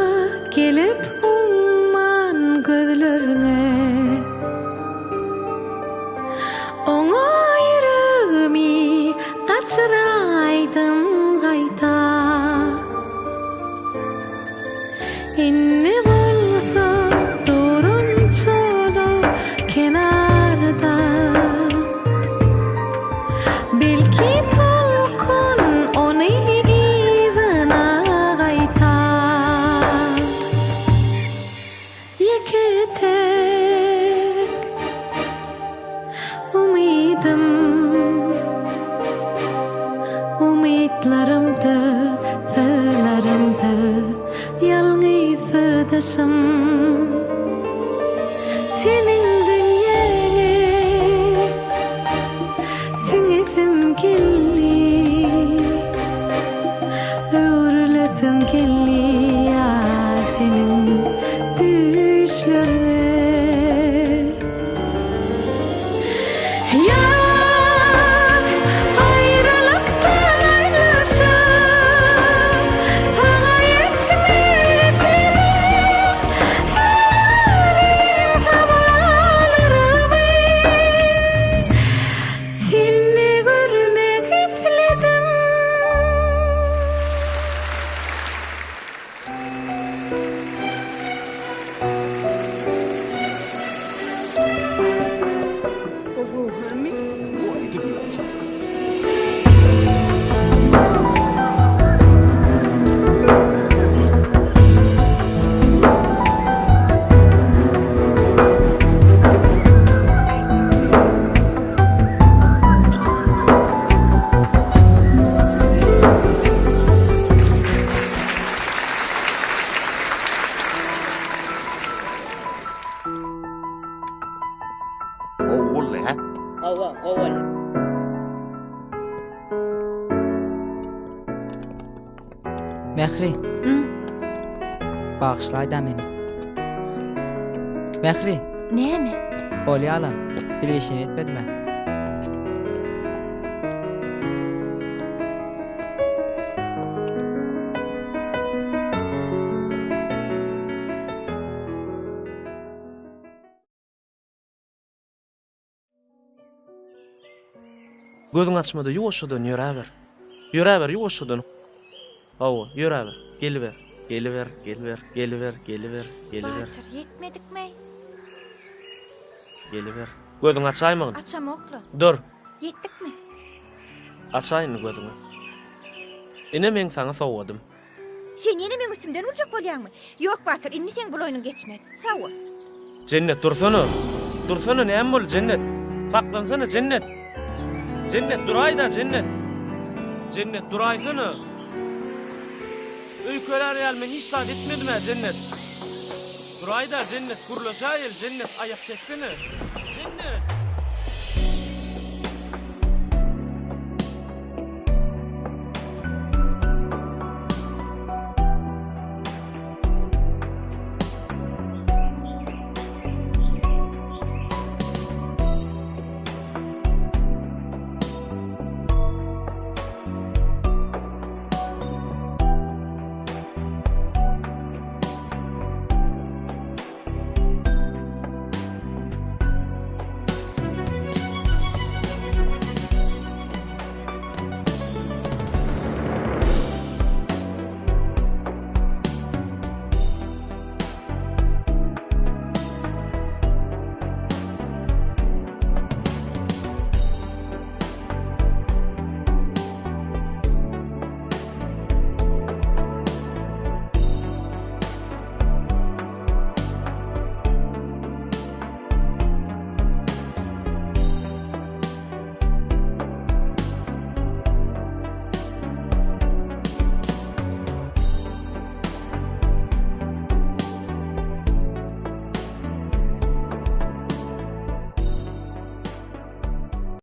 gelip umman gözlerňe. Oňa ýüregimi gaçyraýdym gaýta. Indi bolsa durun çola kenarda. Belki tolkun ony yzyna gaýtar. Ýeke-täk umydym, Umytlarymdyr, syrlarymdyr, ýalňyz syrdaşym. Seniň dünýäňe siňesim geldi, Öwrülesim geldi ýar seniň düýşleriňe. Ýar, aýralykdan aýrylyşyp, Saňa ýetmek isledim, Söýgülim sabalarymy. Seni görmek isledim. O göwhermi? Gowy boldy, hä? Hawa, gowy boldy. Mähri. Bagyşlaýda meni. Mähri. Näme? Bolýala. Bir işini etmedim-ä. Gözüňi açma-da ýuwaşjadan ýöräber. Ýöräber ýuwaşjadan. Hawa, ýöräber. Geliber. Geliber, geliber, geliber, geliber, geliber. Batyr, ýetmedikmi? Geliber. Gözüňi açaýmagyn. Açamok-la. Dur. Ýetdikmi? Açaý indi gözüňi. Ine meň saňa sowgadym. Sen ýene meň üstümden uljak bolýaňmy? Ýok, Batyr, indi seň bul oýnuň geçmez. Sag bol. Jennet, dursana! Dursana, näme boldy, Jennet? Saklansana, Jennet! Jennet, duraý-da, Jennet! Jennet, duraýsana! Öýkelär ýaly men hiç zat etmedim-ä, Jennet! Duraý-da, Jennet, gürleşäýeli, Jennet, aýak çeksene! Jennet!